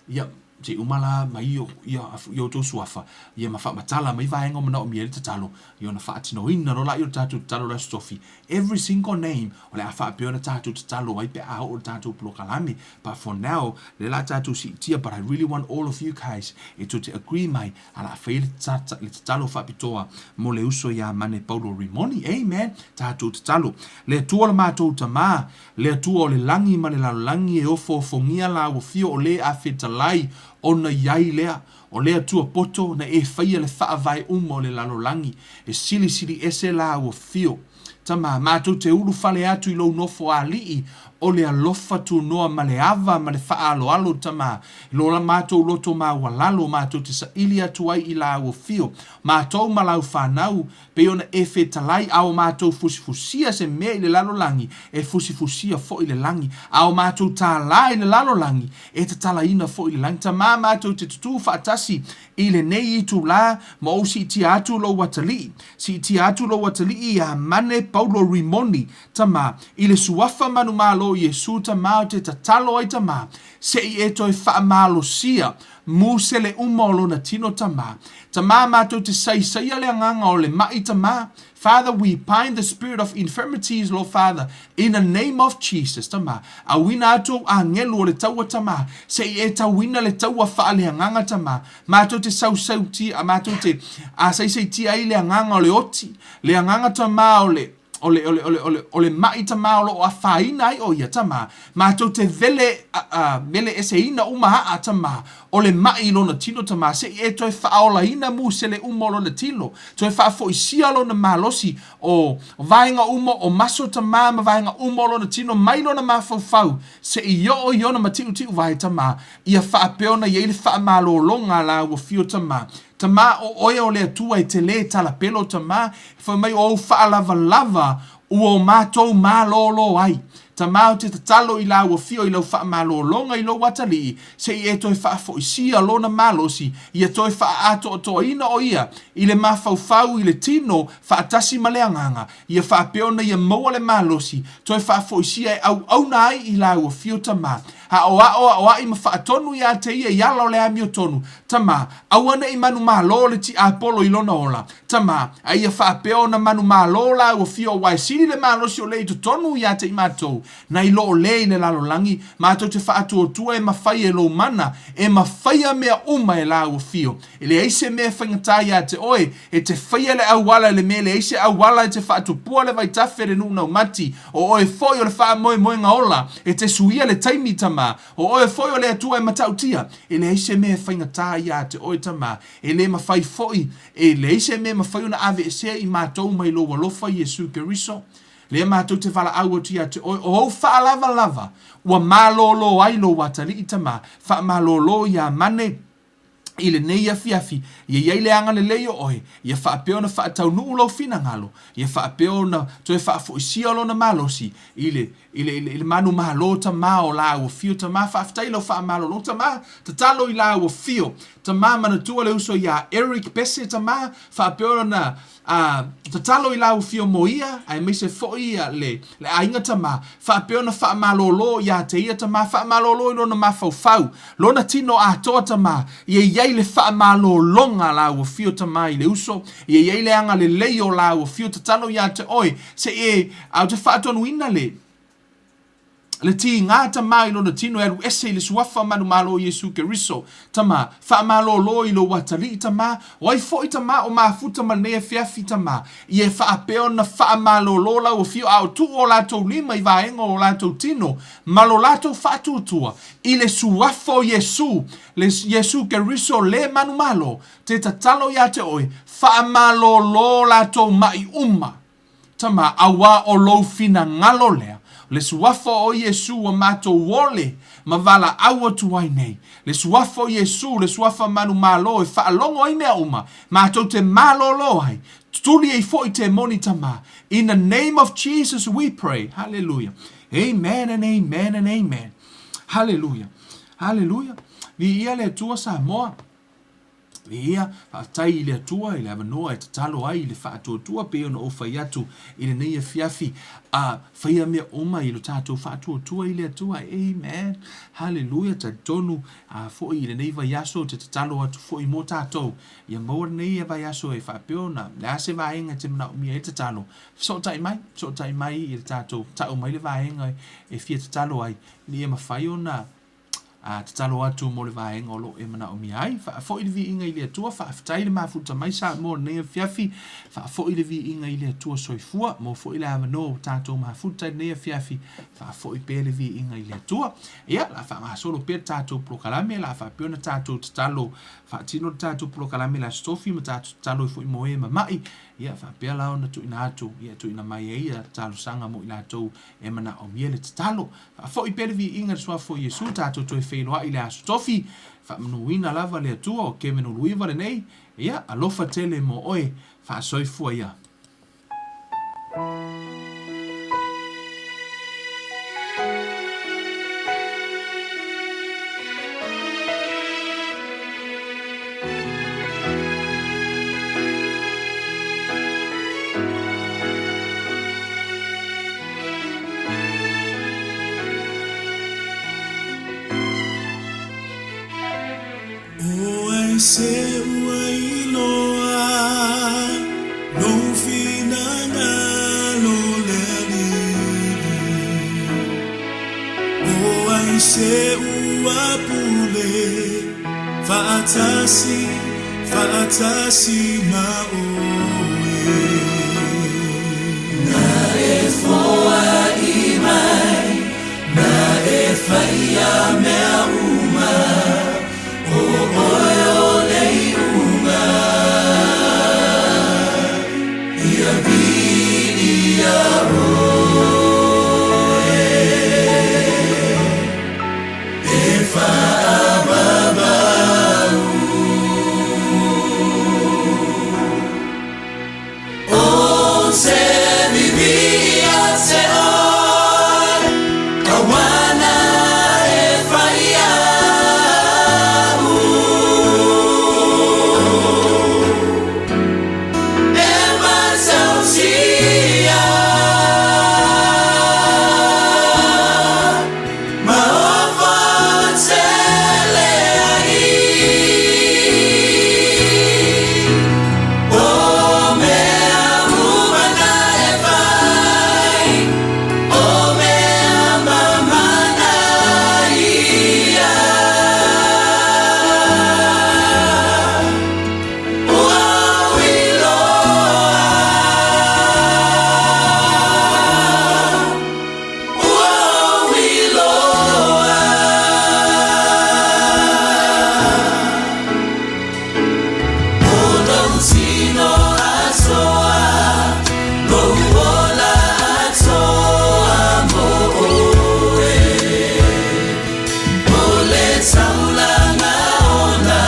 Speaker 1: ia, Se i uma la mai i i outou suafa, ia ma faamatala mai vaega o manaomia ai le tatalo, ia ona faatinoina loa laia o le tatou tatalo i le Aso Tofi. Every single name, o le a faapea ona tatou tatalo ai pe a oo le tatou polokalame. But for now, lea la tatou siitia, but I really want all of you guys e tou te agree mai, a la fai le le tatalo faapitoa mo le uso iā Mane Paulo Rimoni. Amen. Tatou tatalo. Le Atua o le matou Tama, Le Atua o le lagi ma le lalolagi e ofoofogia lāua fio o lē a fetalai ona i ai lea, o le Atua poto na e faia le faavae uma o le lalolagi, e silisili ese lāua fio. Tama, matou te ulufale atu i lou nofo alii, O le alofa tunoa ma le ava ma le faaaloalo, Tama, i lo la matou loto maualalo matou te saili atu ai i Lau Afio, matou ma Lau fanau, pei ona E fetalai, a o matou fusifusia se mea i le lalolagi, e fusifusia foi le lagi, a o matou tālā i le lalolagi, e tatalaina foi le lagi. Tama, matou te tutū faatasi i lenei itulā, ma ou siitia atu Lou atalii, siitia atu Lou atalii ia Mane Paulo Rimoni, Tama, i le suafa manumalo o Iesu Tama ou te tatalo ai Tama, se i e toe faamalosia mu sele uma o lona tino Tama. Tama matou te saisaia le agaga o le maʻi Tama, Father we bind the spirit of infirmities Lord Father in the name of Jesus Tama, auina atu ou agelu o le taua Tama, se i e tauina le taua faaleagaga Tama, matou te sausautia, matou te saisaitia ai le agaga o le oti, le agaga Tama o le o le, o le, o le, o le, o le maʻi tamā o lo o afaina ai ʻo ia, tamā, matou te vele, a, a, vele eseina uma aʻa, tamā, o le maʻi i lona tino, tamā, se i e toe faaolaina musele uma o lona tino, toe faafoisia lona malosi, o vaega uma o maso, tamā, ma vaega uma o lona tino mai lona mafaufau se i oo i ona matiʻutiʻu vae, tamā, ia faapea ona i ai le faamalologa a lāua fio, tamā. Tamā, o oe o le Atua e te lē talapelo, Tamā, fai mai o ou faalavalava ua o matou malōlō ai. Tamā, ou te tatalo i lāua fio i lau faamalōlōga i lou atalii, se i e toe faafoisia lona malosi, ia toe faaatoatoaina o ia i le mafaufau i le tino faatasi ma le agaga, ia faapea ona ia maua le malosi, toe faafoisia e auauna ai i lāua fio, Tamā. Aʻoaʻo, aʻoaʻi ma faatonu iā te ia i ala o le amiotonu, Tamā, aua ne i manumalo le tiapolo i lona ola, Tamā, a ia faapea ona manumalo lāua fio aua e sili le malosi o le i totonu iā te i matou, nai lo o le i le lalolagi, matou te faatuatua e mafai e lou mana, e mafaia mea uma e lāua fio. E leai se mea e faigata iā te oe, e te faia le auala i le mea e leai se auala e te faatupua le vaitafe le nuu naumati, o oe foi o le faamoemoega ola, e te suia le taimi, Tamā, O oe foi o le Atua e matautia, e leai se mea e faigata iā te oe Tamā, e le mafai foi, e leai se mea e mafai ona aveesea i matou mai lou alofa Iesu Keriso. Lea matou te valaau atu iā te oe, o ou faalavalava ua malōlō ai lou atalii Tamā, faamalōlō iā Mane i lenei afiafi, ia i ai le agalelei o oe, ia faapea ona faataunuu lou finagalo, ia faapea ona toe faafoisia lona malosi i le I le, i le, i le manumalo tamā o lāua fio tamā faafetai i lau faamalolo tamā tatalo i lāua fio tamā manatua le uso iā Eric Pese tamā faapea ona a, tatalo i lāua fio mo ia aemaise foi ia le, le aiga tamā faapea ona faamalolo iā te ia tamā faamalolo i lona mafaufau lona tino atoa tamā ia i ai le faamalologa a lāua fio tamā i le uso ia i ai le agalelei o lāua fio tatalo iā te oe se i e A ou te faatonuina le le tīgā tamā i lona tino e alu ese i le suafa manumalo o Iesu Keriso, tamā, faamalōlō i lou atalii, tamā, o ai foi tamā o mafuta ma lenei afiafi, tamā, ia e faapea ona faamalōlō lau afio a o tuu o latou lima i vaega o latou tino ma lo latou faatuatua i le suafa o Iesu, le Iesu Keriso le manumalo, te tatalo iā te oe, faamalōlō latou maʻi uma. Tama, auā o lou finagalo lea, le suafa o Iesu ua matou ole ma valaau atu ai nei, le suafa o Iesu, le suafa manumalo e faalogo ai mea uma, matou te malōlō ai, tuli ai foi te moni Tama, in the name of Jesus we pray, hallelujah, amen and amen and amen, hallelujah, hallelujah, viia le Atua Samoa. Ia, faafetai i le Atua i le avanoa e tatalo ai i le faatuatua pei ona ou fai atu i lenei afiafi, a faia mea uma i lo tatou faatuatua i le Atua. Amen. Haleluia. Talitonu a foi i lenei vaiaso ou te tatalo atu foi mo tatou. Ia maua lenei vaiaso e faapea ona le a se vaega e te manaomia ai le tatalo. Fesootai mai, fesootai mai i le tatou, tau mai le vaega e fia tatalo ai, ina ia mafai ona. A tatalo atu mo le vaega o lo o e manaomia ai. Faafoi le viiga i le Atua, faafetai le mafuta mai Samoa i lenei afiafi. Faafoi le viiga i le Atua soifua, maua foi le avanoa ua tatou mafuta i lenei afiafi. Faafoi pea le viiga i le Atua. Ia, o le a faagasolo pea le tatou polokalame, o le a faapea ona tatou tatalo faatino le tatou polokalame i le Aso Tofi ma tatou tatalo ai foi mo e mama'i. Ia, faapea la ona tuuina atu, ia tuuina mai ai ia talosaga mo i latou e manaomia le tatalo. Faafoi pea le viiga i le Suafa o Iesu, tatou toe feiloai i le Aso Tofi. Faamanuina lava le Atua o Kevin Uluiva lenei. Ia, alofa tele mo oe. Faasoifua ia.
Speaker 2: O ai se ua iloa lou finagalo le Alii? O ai se ua pule faatasi, faatasi ma oe? Na e foai mai, na e faia mea uma, o oe o le iuga. Ia viia oe e faavavau. O se vivi ia te oe, auana e fai au. E matautia ma ofo tele ai. O mea uma na e fai, o mea mamana ia. Ua ou iloa, ua ou iloa. O lou tino atoa, lou ola atoa mo oe. O le taulaga ona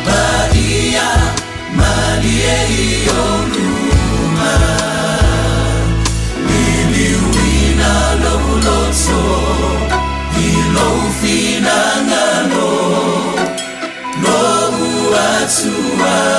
Speaker 2: paia malie i ou luma. Liliuina lou loto i lou finagalo, lou Atua.